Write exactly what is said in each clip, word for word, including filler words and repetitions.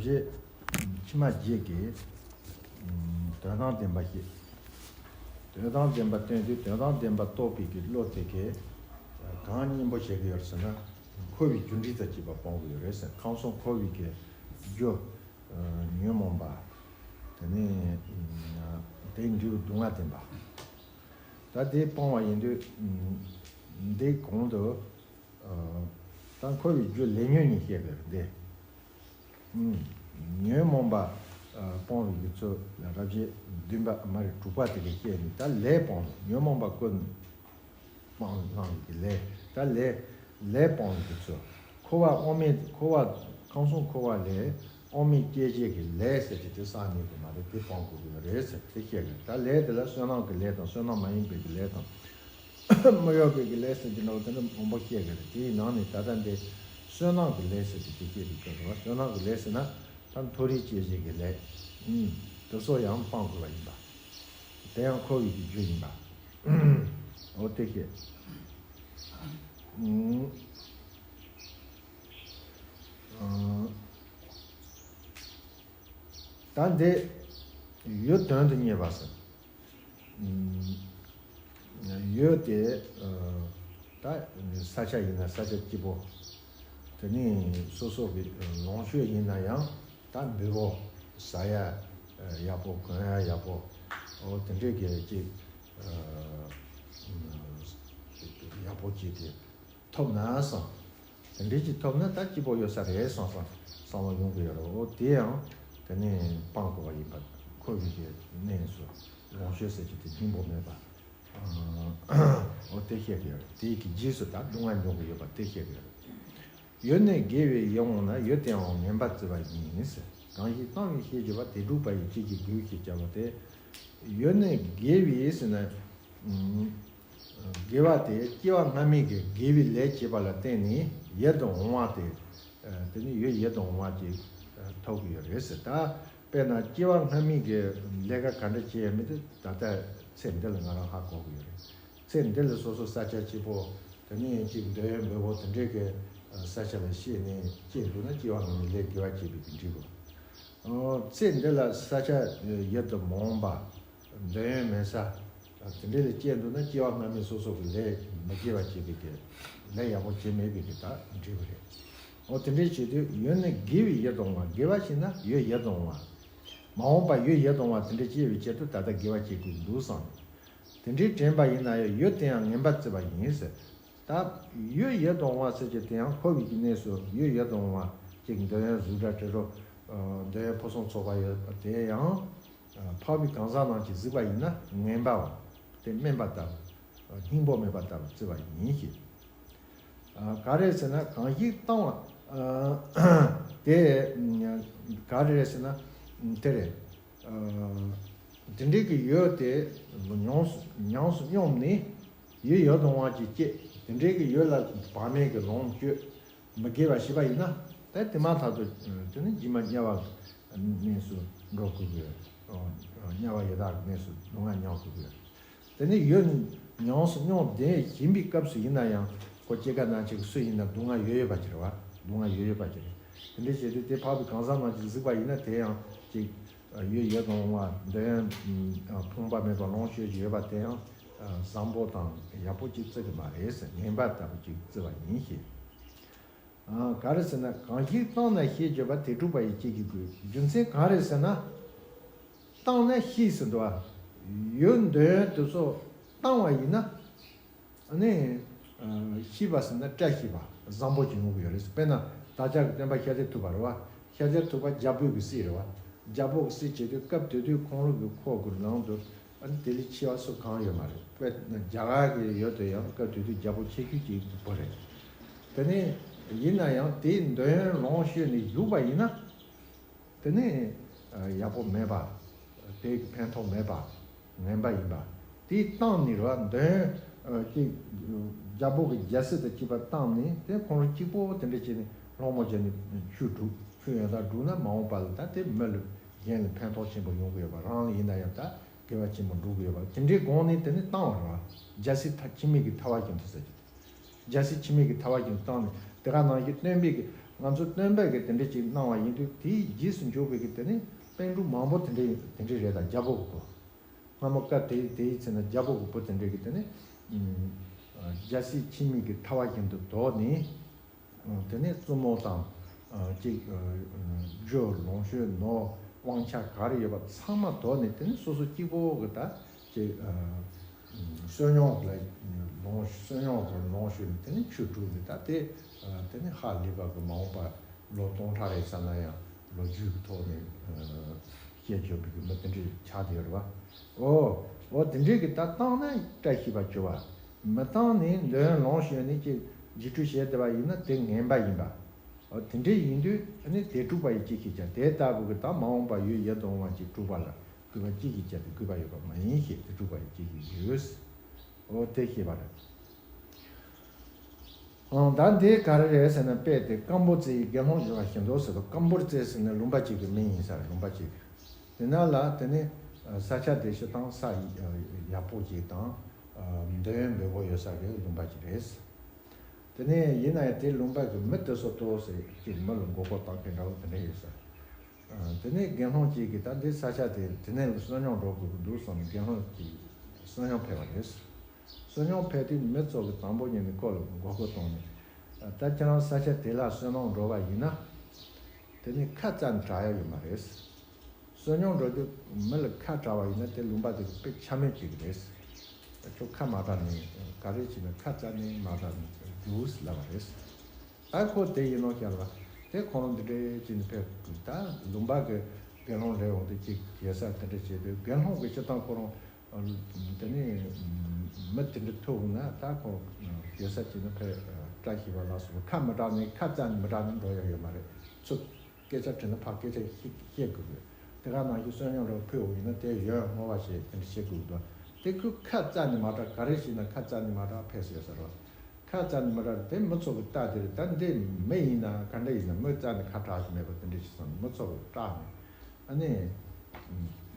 རྗེ་ཕྱི་མ་རྗེ་གིས་དོན་དམ་བདེན་པ་བཤད། དོན་དམ་བདེན་པ་སྟོན་དུས་དོན་དམ་བདེན་པ་རྟོགས་པའི་གི་བློ་དེ་གས་གང་སྙིང་པོ་བྱེད་ཀྱི་ཡོད་ཟེར་ན། འཁོར་བའི་རྒྱུ་འབྲས་དང་བཅས་པ་སྤོང་གི་ཡོད་རེད་ཟེར། ཁམས་གསུམ་འཁོར་བའི་གི་རྒྱུ་ཉོན་མོངས་པ། དེ་ནས་དེའི་འབྲས་བུ་སྡུག་བསྔལ་བདེན་པ། ད་དེ་སྤོང་བ་ཡིན་དུས་འདི་གོང་དུ། ད་འཁོར་བའི་རྒྱུ་ལས་ཉོན་གཉིས་བཤད་པའི་རིགས་འདི། ཉོན་མོངས་པ་སྤོང་བའི་གི་ཚུལ་རབ་བྱེད་བདུན་པ་མ་རེད་དྲུག་པ་དེ་གིས་བཤད་ནས། ད་ལས་སྤོང་ནས་ཉོན་མོངས་པ་ཀུན་སྤང་སྤང་བའི་གི་ལས། ད་ལས་ལས་སྤོང་བའི་གི་ཚུལ། འཁོར་བ་དབང་མེད་འཁོར་བ་ཁམས་གསུམ་འཁོར་བ་ལས་དབང་མེད་སྐྱེ་བྱེད་ཀྱི་ལས་ཟེར་གྱི་དེ་བསགས་ནུས་ཀྱི་མ་རེད། དེ་སྤང་དགོས་ཀྱི་རེད་ཟེར་དེ་བཤད་གི། ད་ལས་དེ་ལ་བསོད་ནམས་ཀྱི་ལས་དང་བསོད་ནམས་མ་ཡིན་པའི་གི་ལས་དང་། མི་གཡོ་བའི་གི་ལས་ཟེར་གྱི་འདྲ་བོ་དེ་འདྲ་མང་པོ་བཤད་གི་རེད། དེའི་ནང་ནས་ད་ལྟ་འདི་བསོད་ནམས་ཀྱི་ལས་ཟེར་གྱི་དེ་བཤད་པའི་སྐབས་རེད་བ། བསོད་ནམས་ཀྱི་ལས་ཟེར་ན་ད་མཐོ་རིས་སྐྱེ་བྱེད་ཀྱི་ལས། ཨུམ། དེ་ཚོ་ཡང་སྤང་དགོས་པ་ཡིན་པ། དེ་ཡང་འཁོར་བའི་གི་རྒྱུ་ཡིན་པ། འོ་དེ་བཤད། ཨུམ། ཨ། ད་འདི་ཡུལ་དོན་དུ་གཉེར་བ་ཟེར། ཡུལ་དེ་ད་ས་ཆ་ཡིན་ན་ས་ཆ་སྐྱིད་པོ། དེ་ནས་སོ་སོ་གི་ལོངས་སྤྱོད་ཡིན་ན་ཡང་ད་འབེལ་པོ། ཟ་ཡ་ཡག་པོ། གོན་ཡ་ཡག་པོ། འོ་དེ་འདྲས་གི་ཅིག་ཡག་པོ་ཅིག་དེ་ཐོབ་ན་བསམ། དེ་འདྲས་ཅིག་ཐོབ་ན་ད་སྐྱིད་པོ་ཡོད་ས་རེད་བསམ་བསམ་བསམ་བློ་ཡོང་གི་ཡོད་རེད། འོ་དེ་ཡང་དེ་ནས་སྤང་དགོས་པ་ཡིན་པ། འཁོར་བའི་གི་གནས་སུ་ལོངས་སྤྱོད་ཟེར་གྱི་དེ་སྙིང་པོ་མེད་པ། འོ་དེ་བཤད་གི་ཡོད་རེད། དེའི་གི་རྗེས་སུ་ད་སྡུག་བསྔལ་འབྱུང་གི་ཡོད་པ་དེ་བཤད་གི་ཡོད་རེད། ཡུལ་ནི་དགེ་བའི་ཡིད་འོང་ན། ཡུལ་དེའང་ངན་པ་བརྩི་བ་ཡིན་ཟེར། གང་ཞིག་བཏང་བའི་ཤེས་བརྗོད་པ། དེ་སྒྲུབ་པ་ཡི་བྱེད་ཀྱི་དགོས་ཞེས་བྱ་བ་སྟེ། ཡུལ་ནི་དགེ་བའི་ཟེར་ན། དགེ་བ་དེ་སྐྱེ་བ་སྔ་མའི་གི་དགེ་བའི་ལས་བྱས་པ་ལ་བརྟེན་ནས་ཡིད་དུ་འོང་བ་དེ། དེ་ནི་ཡུལ་ཡིད་དུ་འོང་བ་ཅིག་ཐོབ་ཀྱི་ཡོད་རེད་ཟེར། ད་དཔེར་ན་སྐྱེ་བ་སྔ་མའི་གི་ལས་ཀ་ག་འདྲ་བྱས་ཡོད་མེད་དེ་ད་ལྟ་ཚེ་འདི་ལ་ང་རང་ཧ་གོ་གི་ཡོད་རེད། ཚེ་འདི་ལ་སོ་སོ་ས་ཆ་སྐྱིད་པོ། དེ་ནས་ཅིག་འདོད་ཡོན་འབེལ་པོ་དེ་འདྲའི་གི་ས་ཆ་ལ་སྐྱེས་ནས་སྐྱེས་འདུག་ན་སྐྱེ་བ་སྔ་མའི་ལས་དགེ་བ་བྱས་པའི་གི་འབྲས་བུ། ཚེ་འདི་ལ་ས་ཆ་ཡིད་དུ་མ་འོངས་པ། འདོད་ཡོན་མེད་ས། དེ་འདྲའི་ལ་སྐྱེས་འདུག་ན་སྐྱེ་བ་སྔ་མའི་སོ་སོ་གི་ལས་མི་དགེ་བ་བྱས་པའི་གི་ལས་ཡག་པོ་བྱས་མེད་པའི་གི་ད་འབྲས་བུ་རེད། འོ་དེ་འདྲའི་བྱེད་དུས་ཡུལ་ནི་དགེ་བའི་ཡིད་དུ་འོང་བ། དགེ་བ་ཞིག་ན་ཡུལ་ཡིད་དུ་འོང་བ། མ་འོངས་པ་ཡུལ་ཡིད་དུ་འོང་བ་དེ་འདྲ་སྐྱེ་བའི་ཆེད་དུ་ད་ལྟ་དགེ་བ་བྱེད་དགོས་འདུག་བསམ། དེ་འདྲའི་དྲན་པ་ཡིན་ན་ཡང་ཡུལ་དེ་ཡང་ངན་པ་བརྩི་བ་ཡིན་ཟེར། ད་ཡུལ་ཡིད་དུ་འོང་བ་ཟེར་གྱི་དེ་ཡང་འཁོར་བའི་གི་གནས་སུ་ཡུལ་ཡིད་དུ་འོང་བ་ཅིག་འདོད་ཡོན་གཟུགས་སྒྲ་དྲི་རོ། འདོད་ཡོན་ཕུན་སུམ་ཚོགས་པ་ཡོད་པ་དེ་ཡང་འཕགས་པའི་གང་ཟག་རྣམས་ཀྱིས་གཟིགས་པ་ཡིན་ན་ངན་པའོ། དེ་དམན་པ་ལྟ་བུ། སྙིང་པོ་མེད་པ་ལྟ་བུ་བརྩི་བ་ཡིན་ཞེས། ག་རེ་ཟེར་ན་གང་ཞིག་བཏང་བ། དེ་ག་རེ་རེད་ཟེར་ན་དེ་རེད། དེ་འདྲའི་གི་ཡུལ་དེ་ཉམས་སུ་ཉམས་སུ་མྱོང་ནས་ཡུལ་ཡིད་དུ་འོང་བ་ཅིག་སྐྱེས། དེ་འདྲའི་གི་ཡུལ་ལ་བག་མེད་ཀྱི་ལོངས་སྤྱོད་མི་དགེ་བ་བྱས་པ་ཡིན་ན། ད་དེ་མ་ཐག་ཏུ་དེ་ནི་རྗེས་མ་དམྱལ་བ་གནས་སུ་འགྲོ་དགོས་ཀྱི། དམྱལ་བ་ཡི་དྭགས་གནས་སུ་སྡུག་བསྔལ་མྱོང་དགོས་ཀྱི། དེ་ནས་ཡུལ་ཉམས་སུ་མྱོང་ལྡན་བཞིན་པའི་སྐབས་སུ་ཡིན་ན་ཡང་ཁོ་སྐྱེ་རྒ་ན་འཆི་གི་སུ་ཡིན་ན་སྡུག་བསྔལ་ཡོད་ཡོད་པ་ཅིག་རེད་བ། སྡུག་བསྔལ་ཡོད་ཡོད་པ་ཅིག་རེད། དེ་འདྲའི་བྱེད་དུས་དེ་འཕགས་པའི་གང་ཟག་རྣམས་ཀྱིས་གཟིགས་པ་ཡིན་ན་དེ་ཡང་ཅིག་ཡུལ་ཡིད་དུ་འོང་བ། འདོད་ཡོན་ཕོངས་པ་མེད་པ་ལོངས་སྤྱོད་ཀྱི་ཡོད་པ་དེ་ཡང་བཟང་པོ་དང་ཡག་པོ་ཅིག་བརྩི་གི་མ་རེད་ཟེར། ངན་པ་ལྟ་བུ་ཅིག་བརྩི་བ་ཡིན་ཞེས། ག་རེ་ཟེར་ན་གང་ཞིག་བཏང་ན་ཞེས་བརྗོད་པ། དེ་སྒྲུབ་པ་ཡི་བྱེད་ཀྱི་དགོས། རྒྱུ་མཚན་གང་རེད་ཟེར་ན། བཏང་ན་ཤེས་ཟེར་འདུག་བ། ཡུལ་འདོད་ཡོན་དེ་ཚོ་བཏང་བ་ཡིན་ན། ཨ་ནི། ཤེས་པ་ཟེར་ན་བཀྲ་ཤིས་པ་བཟང་པོ་ཅིག་ཡོང་གི་ཡོད་རེད། དཔེར་ན་བདག་ཅག་གི་སྟོན་པ་ཤཱཀྱ་ཐུབ་པ་རེད་བ། ཤཱཀྱ་ཐུབ་པ་རྒྱལ་པོ་གི་སྲས་རེད་བ། རྒྱལ་པོ་གི་སྲས་བྱེད་དུས་སྐབས་དེ་དུས་ཁོང་རང་གི་ཁོག་གི་ནང་དུ་ཨ་ནི་དེ་ལས་ཆེ་བ་སུ་གང་ཡོད་མ་རེད། དཔེར་ན་རྒྱ་གར་གྱི་ཡུལ་དུ་ཡང་སྐབས་དེ་དུས་རྒྱལ་པོ་ཆེ་ཤོས་ཅིག་བུ་རེད། དེ་ནས་ཡིན་ན་ཡང་དེའི་འདོད་ཡོན་ལོངས་སྤྱོད་ནས་བཞུགས་པ་ཡིན་ན། དེ་ནི་ཡག་པོ་མེད་པ། དེ་ཕན་ཐོགས་མེད་པ། ངན་པ་ཡིན་པ། དེའི་སྟེང་ནས་རེད་བ། འདོད་ཡོན་ཅིག་རྒྱལ་པོ་གི་རྒྱལ་སྲིད་དང་བཅས་པ་བཏང་ནས་དེ་ཁོང་རང་གཅིག་པོ་དེ་འདྲ་བྱས་ནས་སློང་མོ་བྱས་ནས་ཆོས་སྒྲུབ། ཆོས་ཡང་དག་སྒྲུབ་ན་མ་འོངས་པ་ལ་ད་དེ་མི་ལ་གཞན་ལ་ཕན་ཐོགས་ཆེན་པོ་ཡོང་གི་ཡོད་པ། རང་ལ་ཡིན་ན་ཡང་ད་དགེ་བ་ཆེན་པོ་འགྲུབ་གི་ཡོད་པ། དེ་འདྲའི་སྒོ་ནས་དེ་ནི་བཏང་བ་རེད་བ། རྒྱལ་སྲིད་ཁྱིམ་མི་གི་ཐར་བ་བཞིན་དུ་ཟེར་གྱི། རྒྱལ་སྲིད་ཁྱིམ་མི་གི་ཐར་བ་བཞིན་བཏང་ནས་དེ་ག་ནང་བཞིན་སྟོན་པའི་གི་ ང་ཚོ་སྟོན་པས་ཀྱི་དེ་འདྲ་ཅིག་གནང་བ་ཡིན་དུས། དེའི་རྗེས་སུ་འཇུག་པའི་གི་དེ་ནི་པཎ་གྲུབ་མང་པོ་དེ་འདྲ་དེ་འདྲ་རེད། ད་རྒྱལ་པོ་གི་བུ། སྔ་མོ་སྐབས་དེ་དེའི་ཚེ་ན་རྒྱལ་པོ་གི་བུ་དེ་འདྲ་གི་དེ་ནི་ཨུམ། རྒྱལ་སྲིད་ཕྱི་མིག་གི་ཐལ་བ་བཞིན་དུ་དོར་ནས། དེ་ནས་བཙུན་མོ་དང་། ཅིག་རྒྱུ་ལོངས་སྤྱོད་ནོར་དབང་ཆ་ག་རེ་ཡོད་པ་ཚང་མ་དོར་ནས། དེ་ནས་སོ་སོ་གཅིག་པོ་གི་ད་ཅིག་བསོད་སྙོམས་ལ་ལོངས། བསོད་སྙོམས་ལ་ལོངས་སྤྱོད་ནས། དེ་ནས་ཆོས་དྲུག་གི་ད་དེ། དེ་ནས་ཧ་ལས་པ་གི་མ་འོངས་པ་ལོ་སྟོང་ཕྲག་རེ་ཙམ་ན་ཡང་ལོ་རྒྱུས་ཀྱི་ཐོག་ནས་སྐྱེ་འགྱོ་བའི་གི་མི་དེ་འདྲའི་ཆགས་བསྡད་ཡོད་རེད་བ། ཨོ། ཨོ་དེ་འདྲའི་གི་ད་བཏང་ན་བཀྲ་ཤིས་པ་གྱུར་པ། མི་བཏང་ནས་འདོད་ཡོན་ལོངས་སྤྱོད་ནས་ཅིག་འཇིགས་སྐྲག་བྱས་བསྡད་པ་ཡིན་ན་དེ་ངན་པ་ཡིན་པ། ཨོ་དེ་འདྲའི་ཡིན་དུས་ཨ་ནི་དེ་དྲུག་པ་ཡི་ཅི་ཞིག་ཀྱང་དེ་ལྟ་བུ་གི་ད་མ་འོངས་པ་ཡུལ་ཡིད་དུ་འོང་བ་ཅིག་སྒྲུབ་པ་ལ་དགོས་པ་ཅི་ཞིག་ཀྱང་དེ་དགོས་པ་ཡོད་པ་མ་ཡིན་ཞེས། དེ་དྲུག་པ་ཡི་ཅི་ཞིག་ཡོད། ཨོ་དེ་ཤེས་པ་རེད། ཨང་། ད་འདི་ག་རེ་རེད་ཟེར་ན། དཔེ་དེ་ཀམ་པོ་ཙེའི་དགེ་སློང་ཡོད་པ་ཞིག་འདུག་ཟེར་དུས། ཀམ་པོ་ཙེ་ཟེར་ན་ལུང་པ་གཅིག་གི་མིང་ཡིན་ས་རེད། ལུང་པ་གཅིག་གི། དེ་ན་ལ་དེ་ནི་ས་ཆ་དེ་སྤྱིར་བཏང་ས་ཡག་པོ་གཅིག་དང་། འདོད་ཡོན་འབེལ་པོ་ཡོད་ས་གི་ལུང་པ་གཅིག་རེད། དེ་ནས་ཡིན་ན་ཡང་དེ་ལུང་པ་གི་མི་དེ་ཚོ་ཏོག་ཙམ་ཅིག་མི་ལ་མགོ་སྐོར་བཏང་མཁན་འདྲ་བོ་དེ་འདྲ་ཡོད་ས། དེ་ནས་དགེ་སློང་གཅིག་གིས་ད་འདི་ས་ཆ་དེ་དེ་ནས་བསོད་སྙོམས་འགྲོ་དགོས་ཀྱི་འདུག་བསམ་ནས་དགེ་སློང་གཅིག་བསོད་སྙོམས་ཕེབས་པ་རེད། བསོད་སྙོམས་ཕེབས་དུས་མི་ཚོ་གིས་དང་པོ་ཉིད་ནས་ཁོ་ལ་མགོ་སྐོར་བཏང་ནས། ད་ཁྱེད་རང་ས་ཆ་དེ་ལ་བསོད་སྙོམས་འགྲོ་བ་ཡིན་ན། དེ་ནས་ཁ་བཙལ་ནས་དྲག་ཡ་ཡོད་མ་རེད། བསོད་སྙོམས་འགྲོ་དུས་མི་ལ་ཁ་བཀྲ་བ་ཡིན་ན་དེ་ལུང་པ་དེ་གི་དཔེ་འཕྱ་སྨོད་བྱེད་ཀྱི་རེད། ཁྱོད་ཁ་མ་བཀྲ་ནས་ག་རེ་བྱས་ན། ཁ་བཙལ་ནས་མ་བཀྲ་ནས་རྒྱུགས་ལབ་པ་རེད། ད་ཁོ་དེ་ཡིན་ནོ་ཁྱེད་ལ། དེ་ཁོ་རང་འདི་འདྲའི་བྱས་ནས་ཕེབས་དུས། ད་ལུང་པ་གི་དགེ་སློང་རེ་འོང་དུས་ཅིག་ཡོད་ས་དེ་འདྲ་བྱས་དུས། དགེ་སློང་གི་སྤྱིར་བཏང་ཁོ་རང་དེ་ནས་མི་དེ་འདྲ་ཐུག་ན་ད་ཁོ་ཡོད་ས་བྱས་ནས་ཕེབས། བཀྲ་ཤིས་པ་ལ་སོགས་པ། ཁ་མི་བཀྲ་ནས། ཁ་བཙལ་ནས་མི་བཀྲ་ནས་འགྲོ་ཡ་ཡོད་མ་རེད། ཚུར་སྐད་ཆ་དྲིས་ན་ཕར་སྐད་ཆ་བཤད་བཤད་དགོས་རེད། དེ་ག་ནང་བཞིན་བསོད་སྙོམས་རེ་ཕུལ་བ་ཡིན་ན་དེ་ཡོན་བསྔོ་བ་བྱས་དེ་འདྲ་བྱེད་དགོས་འདུག། དེ་ཁོས་ཁ་བཙལ་ནས་མ་བཀྲ། ག་རེ་བྱས་ན་ཁ་བཙལ་ནས་མ་བཀྲ་ཕེབས་ཟེར་ཟེར་བ། ཁ་བཙལ་ནས་མ་བཀྲ་དེ་མི་ཚོ་གིས་ལྟ་དེ་རེད། ད་འདི་མི་ཡིན་ན་ག་འདྲ་ཡིན་ན། མི་བཙལ་ནས་ཁ་བཀྲ་ཞིག་མེད་པ་དེ་འདྲ་ཞིག་སོང་ནས་མི་ཚོ་གིས་བཀྲ་ནས། ཨ་ནི་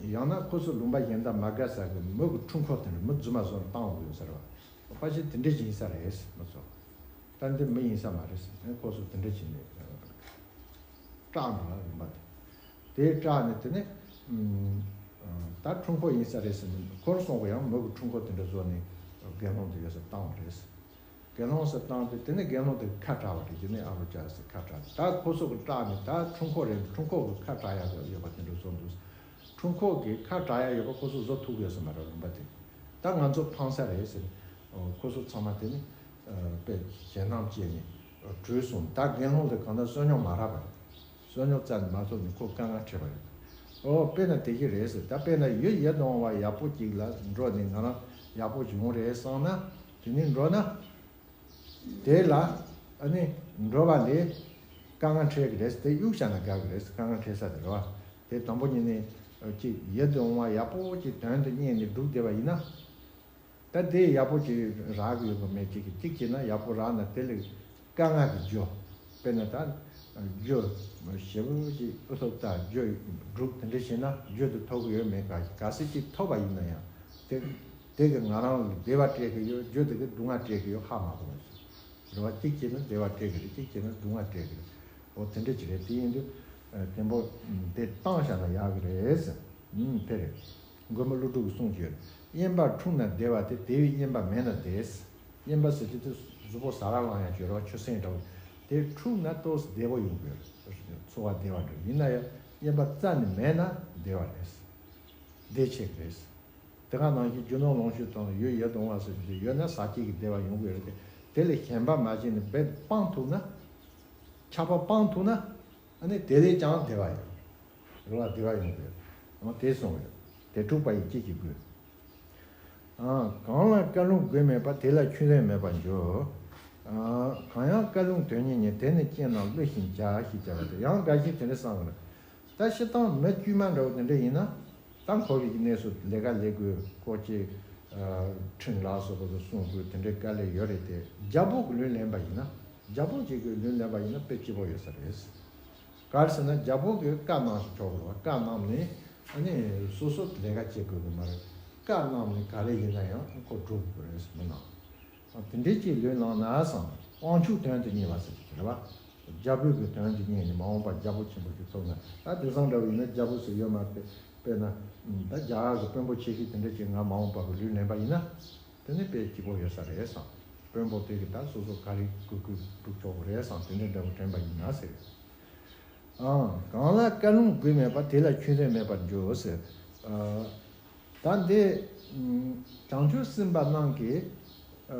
ཡང་ན་ཁོ་ཚོ་ལུང་པ་གཞན་དག་མ་དགའ་ས་གི་མི་གི་འཁྲུལ་འཁོར་དེ་འདྲ་མི་རྫུན་མ་བཟོ་ནས་བཏང་འོང་གི་ཡོད་ཟེར་བ། ཕལ་ཆེར་དེ་འདྲ་ཞིག་ཡིན་ས་རེད། མི་ཚོ། ད་འདི་མི་ཡིན་ས་མ་རེད་ཟེར། ཁོ་ཚོ་དེ་འདྲ་བྱས་ནས་སྐྲག་འདུག་ལ། ལུང་པ་དེ། དེ་སྐྲག་ནས་དེ་ནས་ཨུམ། ད་འཁྲུལ་འཁོར་ཡིན་ས་རེད་ཟེར་ནས། ཁོ་རང་སོང་གི་ཡང་མི་གི་འཁྲུལ་འཁོར་དེ་འདྲ་བཟོ་ནས་དགེ་སློང་དེ་ཡོད་སར་བཏང་བ་རེད། དགེ་སློང་སར་བཏང་སྟེ་དེ་ནས་དགེ་སློང་དེ་ཁ་བཀྲ་བ་རེད། དེ་ནས་ཨ་རོ་ཅག་ཟེར་ཁ་བཀྲ། ད་ཁོ་ཚོ་གི་སྐྲག་ནས་ད་འཁྲུལ་འཁོར་རེད། འཁྲུལ་འཁོར་གི་ཁ་བཀྲ་ཡག་ཡོད་པ་དེ་འདྲ་བཟོ་འདུག། འཁྲུལ་འཁོར་གི་ཁ་བཀྲ་ཡག་ཡོད་པ་ཁོ་ཚོ་བཟོ་ཐུབ་ཡོད་ས་མ་རེད། ལུང་པ་དེ། ད་ང་ཚོ་ཕངས་ས་རེད་ཟེར། ཨོ། ཁོ་ཚོ་ཚང་མ་དེ་ནི་ཨ་དཔེ་ཞེད་སྣང་སྐྱེས་ནས་བྲོས་སོང་། ད་དགེ་སློང་དེ་གང་ལྟར་བསོད་སྙོམས་མ་རག་པ་རེད། བསོད་སྙོམས་རྩ་ནས་མ་ཐོབ་ནས་ཁོ་དཀའ་ངལ་འཕྲད་པ་རེད། ཨོ། དཔེར་ན་དེ་བཞིན་རེད་ཟེར། ད་དཔེར་ན་ཡུལ་ཡིད་དུ་འོང་བ་ཡག་པོ་ཅིག་ལ་འགྲོ་ནས་ང་རང་ཡག་པོ་ཅིག་ཡོང་རེད་བསམ་ན། དེ་ནས་འགྲོ་ན། དེ་ལ་ཨ་ནི་འགྲོ་བ་ལས་དཀའ་ངལ་འཕྲད་ཀྱི་རེད། དེ་གཡུག་བཞག་ན་དགའ་གི་རེད། དཀའ་ངལ་འཕྲད་ས་དེ་རེད་བ། དེ་དང་པོ་ཉིད་ནས་ཅིག་ཡིད་དུ་འོང་བ་ཡག་པོ་ཅིག་དོན་དུ་གཉེར་ནས་བསྒྲུབས་བསྡད་པ་ཡིན་ན། ད་དེ་ཡག་པོ་ཅིག་རག་གི་ཡོད་པ་མེད་ཅིག་གི། གཅིག་བྱས་ན་ཡག་པོ་རག་ན་དེ་ལས་དཀའ་ངལ་གྱི་རྒྱུ། དཔེར་ན་ད་རྒྱུ་ཞེ་པོ་ཅིག་ཨུ་ཐུག་ད་རྒྱུ་བསྒྲུབས་དེ་འདྲ་བྱས་ན་རྒྱུ་དེ་ཐོབ་ཀྱི་ཡོད་མེད་ག་གལ་སྲིད་ཅིག་ཐོབ་པ་ཡིན་ན་ཡང་། དེ་དེ་གིས་ང་རང་ལ་བདེ་བ་སྤྲད་ཀྱི་ཡོད། རྒྱུ་དེ་གིས་སྡུག་བསྔལ་སྤྲད་ཀྱི་ཡོད། ཧ་མ་གོ་བ་ཞིག་རེད་བ། གཅིག་བྱས་ན་བདེ་བ་སྤྲད་ཀྱི་རེད། གཅིག་བྱས་ན་སྡུག་བསྔལ་སྤྲད་ཀྱི་རེད། འོ་དེ་འདྲ་ཅིག་རེད། དེ་ཡིན་དུས་ཨ་དེ་འབོ་དེ་བཏང་བཞག་ན་ཡག་གི་རེད་ཟེར། ཨུམ། དེ་རེད། མགོན་པོ་ཀླུ་སྒྲུབ་ཀྱིས་གསུངས་ཀྱི་ཡོད། གཡེམ་པ་འཁྲུགས་ན་བདེ་བ་སྟེ། དེ་བས་གཡེམ་པ་མེད་ན་བདེ། གཡེམ་པ་ཟེར་གྱི་དེ་གཟུགས་པོ་ཟ་ར་ལངས་ཡག་ཅིག་ཡོད་རེད་བ། ཆུ་སྲིན་འདྲ་བོ། དེ་འཁྲུགས་ན་ཏོག་ཙམ་བདེ་པོ་ཡོང་གི་ཡོད་རེད། འཚོ་བ་བདེ་བ་འགྲོ། ཡིན་ན་ཡང་གཡེམ་པ་རྩ་ནས་མེད་ན་བདེ་བ་རེད། བདེ་ཆེ་གི་རེད། དེ་ག་ནང་བཞིན་རྒྱུ་ནོར་ལོངས་སྤྱོད་དང་ཡུལ་ཡིད་དུ་འོང་བ་ཟེར་གྱི་དེ་ཡོད་ན་ཟག་བཅས་ཀྱི་བདེ་བ་ཡོང་གི་ཡོད་རེད་དེ། དེ་ལས་ཞེན་པ་མ་བྱས་ནས་རྦད་སྤང་ཐུབ་ན། ཆགས་པ་སྤང་ཐུབ་ན། ཨ་ནི་དེ་ལས་ཀྱང་བདེ་བ་ཡོད། རེད་བ། བདེ་བ་ཡོང་གི་ཡོད། འོ་དེ་གསུངས་ཡོད། དེ་དྲུག་པ་ཡི་སྐྱེ་གི་དགོས། ཨ། གང་ལ་བཀའ་ལུང་དགོས་མེད་པ། དེ་ལ་ཆོས་དོན་མེད་པར་འགྱུར། ཨ། གང་ཡང་བཀའ་ལུང་དོན་གཉེར་ཉེ། དེ་ནི་སྤྱན་རྣམས་བསླུ་ཞིང་བྱ། ཞེས་བྱ་བ་སྟེ། ཡང་འགའ་ཞིག་དེ་འདྲ་བསམ་གི་རེད། ད་སྤྱིར་བཏང་མི་དཀྱུས་མ་འདྲ་བོ་དེ་འདྲ་ཡིན་ན། ད་འཁོར་བའི་གནས་སུ་ལས་ཀ་ལས་དགོས། སྐོར་གྱི་ཨ་ཁྲིམས་ལ་སོགས་པ་ཚོ་སྲུང་དགོས། དེ་འདྲའི་དཀའ་ལས་ཡོད་རེད་དེ། རྒྱལ་པོ་གིས་ལུང་ལེན་པ་ཡིན་ན། རྒྱལ་པོ་གཅིག་གིས་ལུང་ལེན་པ་ཡིན་ན་དཔེ་སྐྱིད་པོ་ཡོད་ས་རེད། ག་རེ་ཟེར་ན་རྒྱལ་པོ་གིས་བཀའ་གནང་ཞིག་ཆོག་གི་རེད་བ། བཀའ་གནང་ནས་ཨ་ནི་སོ་སོ་ལས་ཀ་བྱེད་དགོས་ཀྱི་མ་རེད། བཀའ་གནང་ནས་ག་རེ་ཡིན་ན་ཡང་ཁོ་སྒྲུབ་དགོས་རེད་ཟེར། མི་གནང་། དེ་འདྲའི་ཅིག་ལུང་གནང་ན་བསམ། དབང་ཕྱུག་དོན་དུ་གཉེར་བ་ཟེར་གྱི་རེད་བ། རྒྱལ་པོའི་གི་དོན་དུ་གཉེར་ནས་མ་འོངས་པར་རྒྱལ་པོ་ཆེན་པོ་ཞིག་ཐོབ་ན། ད་དེང་སང་འདྲ་བོ་ཡིན་ན་རྒྱལ་པོ་ཟེར་ཡོད་མ་རེད། དཔེར་ན་ད་རྒྱ་གར་གི་དཔོན་པོ་ཆེ་ཤོས་དེ་འདྲ་ཅིག་ང་མ་འོངས་པར་གི་ལུས་ལེན་པ་ཡིན་ན། དེ་ནི་དཔེ་སྐྱིད་པོ་ཡོད་ས་རེད་བསམ། དཔོན་པོ་དེ་གི་ད་སོ་སོ་ག་རེ་དགོས་དགོས་སྒྲུབ་ཆོག་གི་རེད་བསམ། དེ་འདྲ་འདྲ་བོ་དྲན་པ་ཡིན་ན་ཟེར། ཨང་། གང་ལ་བཀའ་ལུང་དགོས་མེད་པ། དེ་ལ་ཆོས་དོན་མེད་པར་འགྱུར་ཟེར། ཨ། ད་འདི་ཨ་བྱང་ཆུབ་སེམས་དཔའ་རྣམས་ཀྱིས་ཨ་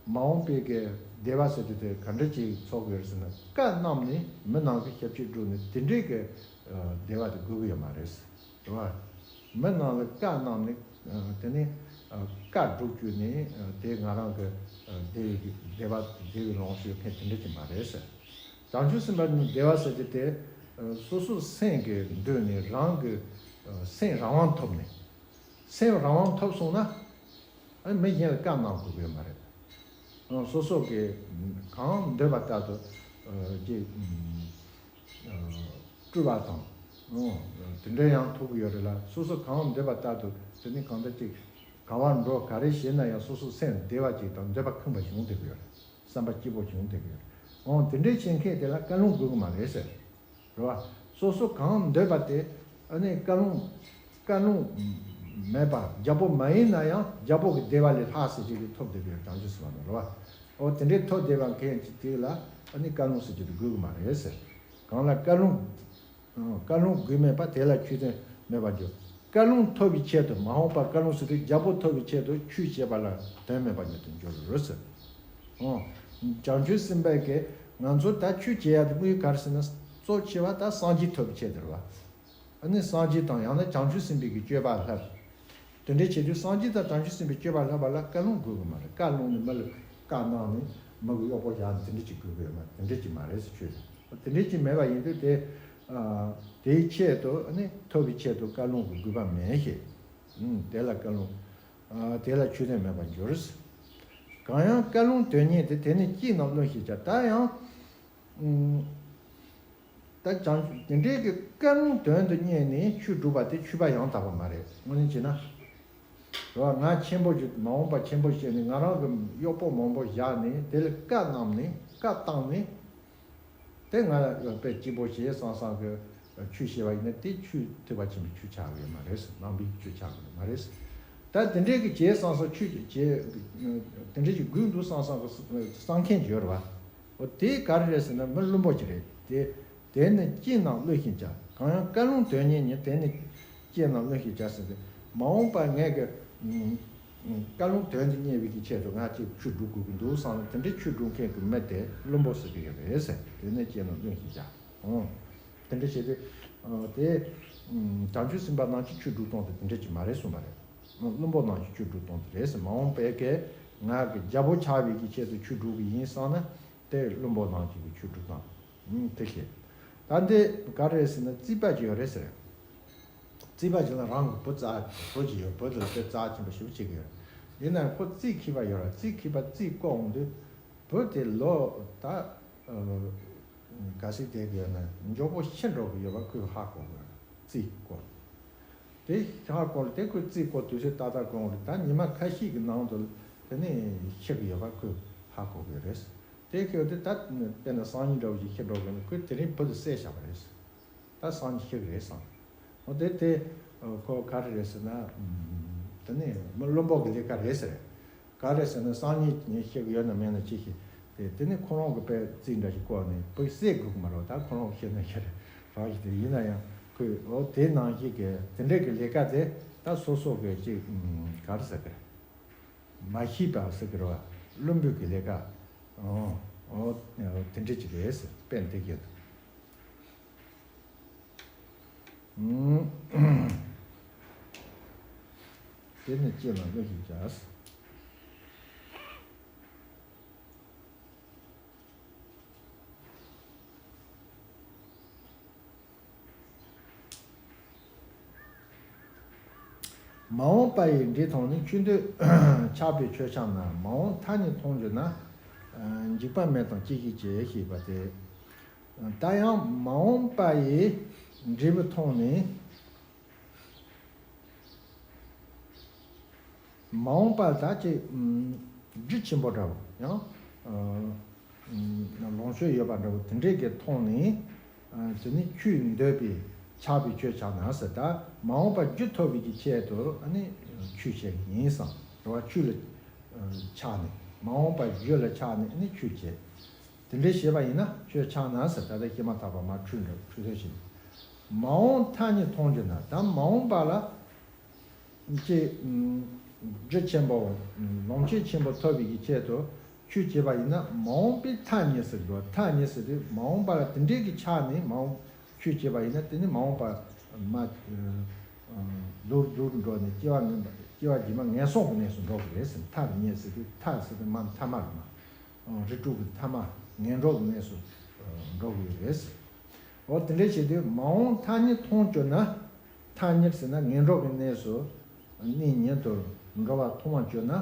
མ་འོངས་པའི་གི་བདེ་བ་ཟེར་དེ་དེ་ག་འདྲ་ཅིག་ཐོབ་དགོས་རེད་ཟེར་ན། བཀའ་གནང་ནས་མི་རྣམས་ཀྱི་ཞབས་ཕྱི་བསྒྲུབས་ནས་དེ་འདྲའི་གི་ཨ་བདེ་བ་དེ་དགོས་ཀྱི་ཡོད་མ་རེད། རེད་བ། མི་རྣམས་ལ་བཀའ་གནང་ནས་ཨ་དེ་ནས་ཨ་བཀའ་སྒྲུབ་བཅུག་ནས་ཨ་དེ་ང་རང་གི་ཨ་བདེ་བའི་གི་བདེ་བ་བདེ་བའི་ལོངས་སྤྱོད་མཁན་དེ་འདྲ་ཅིག་མ་རེད་ཟེར། བྱང་ཆུབ་སེམས་དཔའ་ནི་བདེ་བ་ཟེར་གྱི་དེ། ཨ་སོ་སོའི་སེམས་ཀྱི་མདུན་ནས་རང་གི་ཨ་སེམས་རང་དབང་ཐོབ་ནས། སེམས་རང་དབང་ཐོབ་སོང་ན། ཨ་མི་གཞན་ལ་བཀའ་གནང་དགོས་ཀྱི་མ་རེད། ཨ་སོ་སོ་གི་གང་འདོད་པ་ལྟར་དུ་ཨ་ཅིག་ཨ་སྤྲུལ་པ་དང་། ཨ་དེ་འདྲ་ཡང་ཐོབ་ཀྱི་ཡོད་རེད་ལ། སོ་སོ་གང་འདོད་པ་ལྟར་དུ་དེ་ནི་གང་ལྟར་ཅིག་ག་བར་འགྲོ་ག་རེ་བྱེད་ན་ཡང་སོ་སོ་སེམས་བདེ་བ་ཅིག་དང་འདོད་པ་ཁེངས་པ་བྱུང་བསྡད་ཀྱི་ཡོད་རེད། བསམ་པ་སྐྱིད་པོ་བྱུང་བསྡད་ཀྱི་ཡོད་རེད། འོང་དེ་འདྲའི་བྱེད་མཁན་དེ་ལ་བཀའ་ལུང་དགོས་ཀྱི་མ་རེད་ཟེར། རེད་བ། སོ་སོ་གང་འདོད་པ་དེ་ཨ་ནི་བཀའ་ལུང་། བཀའ་ལུང་མེད་པ་རྒྱལ་པོ་མ་ཡིན་ན་ཡང་རྒྱལ་པོ་གི་བདེ་བ་ལས་ལྷག་ཟེར་གྱི་ཐོབ་བསྡད་པའི་བྱང་ཆུབ་སེམས་དཔའ་ནི་རེད་བ། འོ་དེ་འདྲའི་ཐོབ་བསྡད་པ་མཁན་གྱི་དེ་ལ་ཨ་ནི་བཀའ་ལུང་ཟེར་གྱི་དེ་དགོས་ཀྱི་མ་རེད་ཟེར། གང་ལ་བཀའ་ལུང་། བཀའ་ལུང་དགོས་མེད་པ། དེ་ལ་ཆོས་དོན་མེད་པར་འགྱུར། བཀའ་ལུང་ཐོབ་པའི་ཆེད་དུ། མ་འོངས་པར་བཀའ་ལུང་ཟེར་དུས་རྒྱལ་པོ་ཐོབ་པའི་ཆེད་དུ་ཆོས་བྱེད་པ་ལ་དོན་མེད་པ་ཉིད་དུ་འགྱུར་རོ་ཟེར། ཨོ། བྱང་ཆུབ་སེམས་དཔའ་གིས་ང་ཚོ་ད་ཆོས་བྱེད་ཡ་དེ་དམིགས་ཡུལ་ག་རེ་ཟེར་ན། གཙོ་ཆེ་བ་ད་སངས་རྒྱས་ཐོབ་པའི་ཆེད་དུ་རེད་བ། ཨ་ནི་སངས་རྒྱས་དང་ཡང་ན་བྱང་ཆུབ་སེམས་དཔའི་གི་སྤྱོད་པ་ལྷབ། དེ་འདྲའི་བྱེད་དུས་སངས་རྒྱས་དང་བྱང་ཆུབ་སེམས་དཔའི་སྤྱོད་པ་ལྷབ་པ་ལ་བཀའ་ལུང་དགོས་ཀྱི་མ་རེད། བཀའ་ལུང་ནི་མི་ལ་བཀའ་གནང་ནས་མི་གི་གཡོག་པོ་བཞག་ནས་དེ་འདྲ་ཅིག་དགོས་ཀྱི་ཡོད་མ་རེད། དེ་འདྲ་ཅིག་མ་རེད་ཟེར་ཆོས་ཀྱང་། དེ་འདྲ་ཅིག་མེད་པ་ཡིན་དུས་དེ། ཨ་དེའི་ཆེད་དུ་ཨ་ནི་ཐོབ་པའི་ཆེད་དུ་བཀའ་ལུང་གི་དགོས་པ་མེད་ཞེས། ཨུམ་དེ་ལ་བཀའ་ལུང་། ཨ་དེ་ལ་ཆོས་དོན་མེད་པར་འགྱུར། གང་ཡང་བཀའ་ལུང་དོན་གཉེར་ཏེ། དེ་ནི་ཅིས་རྣམས་བླུན་ཞེས་བྱ། ད་ཡང་། ཨུམ། ད་བྱང་ཆུབ་དེ་འདྲའི་གི་བཀའ་ལུང་དོན་དུ་གཉེར་ནས་ཆོས་སྒྲུབ་པ་དེ་ཆོས་པ་ཡང་དག་པ་མ་རེད། དངོས་གནས་བྱས་ན། རེད་བ། ང་ཆེན་པོ་ཞིག་མ་འོངས་པ་ཆེན་པོ་བྱས་ནས་ང་རང་གི་གཡོག་པོ་མང་པོ་བཞག་ནས་དེ་ལ་བཀའ་གནང་ནས་བཀའ་བཏང་ནས། དེ་ང་ལ་དཔེ་སྐྱིད་པོ་བྱས་བསམ་བསམ་གི་ཆོས་བྱས་པ་ཡིན་ན་དེ་ཆོས་ཐེག་པ་ཆེན་པོའི་ཆོས་ཆགས་ཀྱི་ཡོད་མ་རེད། ནང་པའི་ཆོས་ཆགས་ཀྱི་ཡོད་མ་རེད། ད་དེ་འདྲའི་གི་བྱས་བསམ་བསམ་ཆོས་ཀྱི་བྱས། དེ་འདྲའི་གི་དགོས་འདུག་བསམ་བསམ་གི་བསམ་མཁན་ཡོད་རེད་བ། འོ་དེ་ག་རེ་རེད་ཟེར་ན་མི་བླུན་པོ་ཅིག་རེད་དེ། དེ་ནི་ཅིས་རྣམས་བླུན་ཞེས་བྱ། གང་ཡང་བཀའ་ལུང་དོན་གཉེར་ཉིད། དེ་ནི་ཅིས་རྣམས་བླུན་ཞེས་བྱ་ཟེར་ཏེ། མ་འོངས་པར་ངས་ཀྱི་ཨུམ་ཨུམ་བཀའ་ལུང་དོན་དུ་གཉེར་བའི་གི་ཆེད་དུ་ང་ཅིག་ཆོས་སྒྲུབ་དགོས་ཀྱི་འདུག་བསམ་ན་དེ་འདྲའི་ཆོས་སྒྲུབ་མཁན་གྱི་མི་དེ་བླུན་པོ་ཟེར་གྱི་ཡོད་རེད་ཟེར། དེ་ནི་ཅིས་རྣམས་བླུན་ཞེས་བྱ། ཨོ། དེ་འདྲ་བྱས་ཏེ། ཨ་དེ་ཨུམ་བྱང་ཆུབ་སེམས་དཔའ་རྣམས་ཀྱི་ཆོས་སྒྲུབ་སྟངས་དེ་དེ་འདྲ་ཅིག་མ་རེད་གསུངས་པ་རེད། བླུན་པོ་རྣམས་ཀྱི་ཆོས་སྒྲུབ་སྟངས་དེ་རེད་ཟེར། མ་འོངས་པའི་གི་ང་གི་རྒྱལ་པོ་ཆགས་པའི་གི་ཆེད་དུ་ཆོས་སྒྲུབ་ཀྱི་ཡིན་བསམ་ན། དེ་བླུན་པོ་རྣམས་ཀྱི་ཆོས་སྒྲུབ་སྟངས། ཨུམ་དེ་ཤེས། ད་འདི་ག་རེ་རེད་ཟེར་ན་རྩིས་པ་ཅིག་ཡོད་རེད་ཟེར། རྩིས་པ་ཅིག་ལ་རང་གི་བུ་རྩ་བུ་ཅིག་ཡོད། བུ་དེ་ལ་དཔེ་རྩ་ཆེན་པོ་ཞེ་པོ་ཅིག་ཡོད། ཡིན་ནའང་ཁོ་རྩིས་མཁས་པ་ཡོད་ར། རྩིས་མཁས་པ་རྩིས་བཀོད་འོང་དུས་བུ་དེ་ལོ་ད་ཨ་ག་ཚོད་བསྡད་ཀྱི་ཡོད་ན་མགྱོགས་པོ་ཤི་འགྲོ་གི་ཡོད་པ་ཁོས་ཧ་གོ་གི་ཡོད་ར། རྩིས་བཀོད། དེ་ཧ་གོ་ལ་དེ་ཁོས་རྩིས་བཀོད་དུས་ཚོད་ཏག་ཏག་བཀོད་འོང་དུས་ད་ཉི་མ་ཁ་ཤས་ཀྱི་ནང་དུ་དེ་ནས་ཤི་གི་ཡོད་པ་ཁོས་ཧ་གོ་གི་རེད། དེ་ཁེལ་དུས་ད་དཔེར་ན་སང་ཉིན་འདྲ་བོ་ཞིག་ཤི་འགྲོ་གི་ཡོད་ན་ཁོས་དེ་རིང་བུ་དེ་བསད་བཞག་པ་རེད། ད་སང་ཉིན་ཤི་གི་རེད་བསམ། འོ་དེ་དེ་ཁོ་ག་རེ་རེད་ཟེར་ན། དེ་ནས་མི་བླུན་པོ་གི་ལས་ཀ་རེད་ཟེར། ག་རེ་ཟེར་ན་སང་ཉིན་ཤི་གི་ཡོད་ན་མེད་ན་ཅི་ཤེས། དེ་དེ་ནས་ཁོ་རང་གི་དཔེ་རྩིས་འདྲ་ཞིག་བཀོད་ནས་བུ་བསད་དགོས་ཀྱི་མ་རེད། ད་ཁོ་རང་ཤི་ན་ཤི་རེད། རང་ཤི་དེ་ཡིན་ན་ཡང་ཁོས་འོ་དེ་ནང་བཞིན་གི་དེ་འདྲའི་གི་ལས་ཀ་དེ་ད་སོ་སོ་གི་ཅིག་ག་རེ་ཟེར་གི་རེད། མ་ཤེས་པ་ཟེར་གི་རེད་བ། བླུན་པོའི་གི་ལས་ཀ། འོ་འོ་དེ་འདྲ་ཅིག་རེད་ཟེར། དཔེ་འདི་གི། དེ་ནི་ཅི་ལ་བློ་ཞིག་བྱ། མ་འོངས་པ་ཡི་འབྲས་མཐོང་ནས། ཆོས་འདོད་ཆགས་པའི་ཆོས་ཆགས་ན། མ་འོངས་ཐ་སྙད་མཐོང་གྱུར་ན། འཇིགས་པ་མེད་དང་ཅི་ཞིག་བྱེད། ཞེས་པ་སྟེ། ད་ཡང་མ་འོངས་པ་ཡི་འབྲས་བུ་མཐོང་ནས། མ་འོངས་པ་ད་ཅིག་ཨུམ་རྒྱུ་ཆེན་པོ་འདྲ་བོ་ཡང་ཨ་ ལོངས་སྤྱོད་ཡོད་པ་འདྲ་བོ་དེ་འདྲས་ཀྱི་མཐོང་ནས། དེ་ནི་ཆོས་འདོད་པས་ཆགས་པའི་ཆོས་ཆགས་ན་ཟེར། ད་མ་འོངས་པ་རྒྱུ་ཐོབ་པའི་གི་ཆེད་དུ་ཨ་ནི་ཆོས་བྱེད་ཀྱི་ཡིན་བསམ་རེད་བ། ཆོས་ལ་ཆགས་ནས། མ་འོངས་པ་རྒྱུ་ལ་ཆགས་ནས་ཨ་ནི་ཆོས་བྱེད། དེ་འདྲས་བྱས་པ་ཡིན་ན་ཆོས་ཆགས་ན་ཟེར། ད་ལྟ་སྐྱེས་མ་ཐག་པ་མར་འཁྲུལ་འགྲོ། འཁྲུལ་ཐབས་བྱེད། མ་འོངས་ཐ་སྙད་མཐོང་གྱུར་ན། ད་མ་འོངས་པ་ལ་ཅེས། རྒྱུ་ཆེན་པོ། ལོངས་སྤྱོད་ཆེན་པོ་ཐོབ་པའི་གི་ཆེད་དུ་ཆོས་བྱེད་པ་ཡིན་ན། མ་འོངས་པའི་ཐ་སྙད་ཟེར་འགྲོ། ཐ་སྙད་ཟེར་དུས་མ་འོངས་པ་ལ་དེ་འདྲས་ཀྱི་ཆགས་ནས་མ་འོངས་ཆོས་བྱེད་པ་ཡིན་ན། དེ་ནི་མ་འོངས་པ་མ་ལུག་ལུག་འགྲོ་ནས་སྐྱེ་བ་ངན་པ། སྐྱེ་བ་རྗེས་མ་ངན་སོང་གི་གནས་སུ་འགྲོ་གི་རེད་ཟེར། ཐ་སྙད་ཟེར་དུས་ཐ་ཟེར་དུས་མ་ཐ་མ་རེད་མ། རིགས་དྲུག་གི་ཐ་མ་ངན་འགྲོ་གི་གནས་སུ་འགྲོ་གི་ཡོད་རེད་ཟེར། འོ་དེ་འདྲས་བྱེད་དུས་མ་འོངས་ཐ་སྙད་མཐོང་གྱུར་ན། ཐ་སྙད་ཟེར་ན་ངན་འགྲོ་གི་གནས་སུ་གནས་ཉིད་དུ་འགྲོ་བ་མཐོང་བར་གྱུར་ན།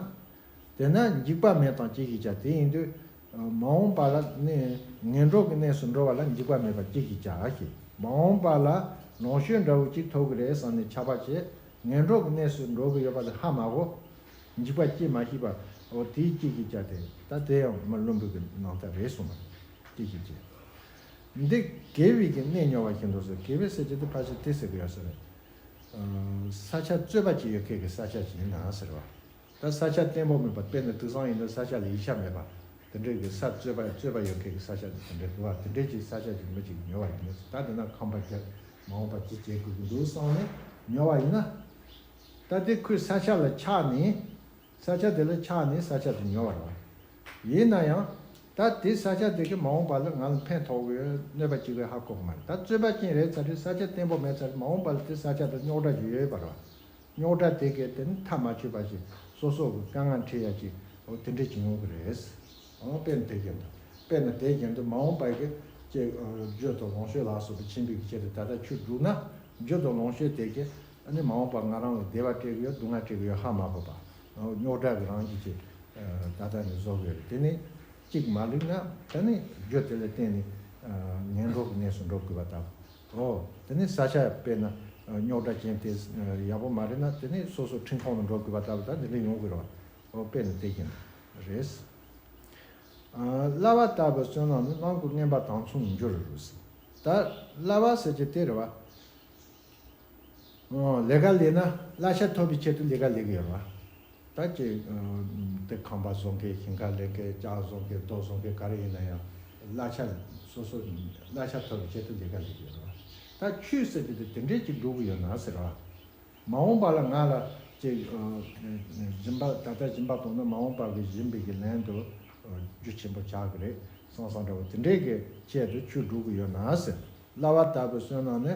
དེས་ན་འཇིགས་པ་མེད་དང་ཅི་ཞིག་བྱ། དེ་ཡིན་དུས་མ་འོངས་པ་ལ་ནི་ངན་འགྲོ་གི་གནས་སུ་འགྲོ་བ་ལ་འཇིགས་པ་མེད་པར་ཅི་ཞིག་བྱ་ཞེས། མ་འོངས་པ་ལ་ལོངས་སྤྱོད་འདྲ་བོ་ཅིག་ཐོབ་ཀྱི་རེད་བསམ་ནས་ཆགས་པ་བྱས། ངན་འགྲོ་གི་གནས་སུ་འགྲོ་གི་ཡོད་པ་དེ་ཧ་མ་གོ། འཇིགས་པ་སྐྱེ་མ་ཤེས་པ། འོ་དེའི་ཅི་ཞིག་བྱ་སྟེ། ད་དེ་ཡང་མ་བླུན་པོའི་གི་ནང་ལྟར་རེད་གསུངས་པ། ཅི་ཞིག་བྱེད། འདི་དགེ་བའི་གི་གནས་མྱོང་བ་བཞིན་དུ་ཟེར། དགེ་བའི་ཟེར་གྱི་དེ་ཕལ་ཆེར་དེ་ཟེར་གི་ཡོད་ས་རེད། ས་ཆ་རྩོད་པ་ཅིག་ཡོད་མཁན་གྱི་ས་ཆ་ཅིག་ཡིན་ན་ཟེར་བ། ད་ས་ཆ་བརྟན་པོ་མེད་པ། དཔེར་ན་དུག་སྲང་ཡིན་ན་ས་ཆ་ལ་ཡིག་ཆ་མེད་པ། དེ་འདྲའི་གི་ས་རྩོད་པ་རྩོད་པ་ཡོད་མཁན་གྱི་ས་ཆ་དེ་འདྲ་འདུག་བ། དེ་འདྲའི་ཅིག་ས་ཆ་ཅིག་མི་ཅིག་ཉོ་བ་ཡིན་ན། ད་དེ་ན་ཁང་པ་རྒྱབ་མ་འོངས་པ་ཅི་བྱེད་དགོས་ཀྱི་འདུག་བསམ་ནས་ཉོ་བ་ཡིན་ན། ད་དེ་ཁོའི་ས་ཆ་ལ་ཆགས་ནས། ས་ཆ་དེ་ལ་ཆགས་ནས་ས་ཆ་དེ་ཉོ་བ་རེད་བ། ཡིན་ན་ཡང་། ད་དེ་ས་ཆ་དེ་གི་མ་འོངས་པ་ལ་ང་ལ་ཕན་ཐོགས་ཀྱི་ཡོད། གནོད་པ་སྐྱེལ་གྱི་ཡོད་ཧ་གོ་གི་མ་རེད། ད་རྩོད་པ་ཅན་རེད་ཚར་དུས། ས་ཆ་བརྟན་པོ་མེད་ཚར་དུས་མ་འོངས་པ་ལ་དེ་ས་ཆ་དེ་རྙོག་དྲ་ཞིག་ཡོད་པ་རེད་བ། རྙོག་དྲ་དེ་གས་དེ་ནི་མཐའ་མ་ཆོད་པ་ཞིག་སོ་སོ་གི་དཀའ་ངལ་འཕྲད་ཡ་ཅིག་འོ་དེ་འདྲས་ཅིག་ཡོང་གི་རེད། འོ་དཔེར་ན་དེ་བཞིན་དུ། དཔེར་ན་དེ་བཞིན་དུ་མ་འོངས་པ་གི་ཅིག་རྒྱུ་དང་ལོངས་སྤྱོད་ལ་སོགས་པ་ཆེན་པོའི་ཆེད་དུ་ད་ལྟ་ཆོས་སྒྲུབ་ན། རྒྱུ་དང་ལོངས་སྤྱོད་དེ་གས་ཨ་ནི་མ་འོངས་པ་ང་རང་ལ་བདེ་བ་སྤྲད་གི་ཡོད། སྡུག་བསྔལ་སྤྲད་གི་ཡོད་ཧ་མ་གོ་བ། རྙོག་དྲ་གི་རང་བཞིན་ཅིག་ད་ལྟ་ནས་བཟོ་གི་ཡོད་རེད། དེ་ནས་གཅིག་མ་ལུས་ན་ད་ནི་རྒྱུ་དེ་ལ་བརྟེན་ནས་ངན་འགྲོ་གི་གནས་སུ་འགྲོ་དགོས་པ་ལྟ་བུ། འོ་དེ་ནི་ས་ཆ་དཔེར་ན་རྙོག་དྲ་ཅན་དེ་ཡག་པོ་མ་རེད་ན། དེ་ནི་སོ་སོ་འཁྲུན་ཁང་དུ་འགྲོ་དགོས་པ་ལྟ་བུ་ད་འདི་འདྲ་ཡོང་གི་རེད་བ། འོ་དཔེར་ན་དེ་བཞིན་རེད། བསླབ་པ་ལྟ་བུའི་བསོད་ནམས་ནི། རྣམ་ཀུན་མངོན་པར་དང་མཚུངས་འགྱུར་རོ་ཟེར། ད་བསླབ་པ་ཟེར་གྱི་དེ་རེད་བ། ལས་ཀ་ལས་ན་བསླབ་བྱ་ཐོབ་པའི་ཆེད་དུ་ལས་ཀ་ལས་ཀྱི་ཡོད་རེད་བ། ད་ཅི་དེ་ཁང་པ་བཟོ་མཁན། ཞིང་ཁ་ལས་མཁན། ལྕགས་བཟོ་མཁན། རྡོ་བཟོ་མཁན། ག་རེ་ཡིན་ན་ཡང་བསླབ་བྱ་སོ་སོ་བསླབ་བྱ་ཐོབ་པའི་ཆེད་དུ་ལས་ཀ་ལས་ཀྱི་ཡོད་རེད་བ། ད་ཆོས་ཟེར་གྱི་དེ་དེ་འདྲས་ཅིག་སྒྲུབ་ཀྱི་ཡོད་ན་ཟེར་བ། མ་འོངས་པ་ལ་ང་ལ་ཅིག་སྦྱིན་པ། ད་ལྟ་སྦྱིན་པ་གཏོང་ན་མ་འོངས་པ་གི་སྦྱིན་པའི་གི་ལན་དུ་རྒྱུ་ཆེན་པོ་ཆགས་ཀྱི་རེད་བསམ་བསམ་འདྲ་བོ་དེ་འདྲའི་གི་ཆེད་དུ་ཆོས་སྒྲུབ་ཀྱི་ཡོད་ན་ཟེར། བསླབ་པ་ལྟ་བུའི་བསོད་ནམས་ནི།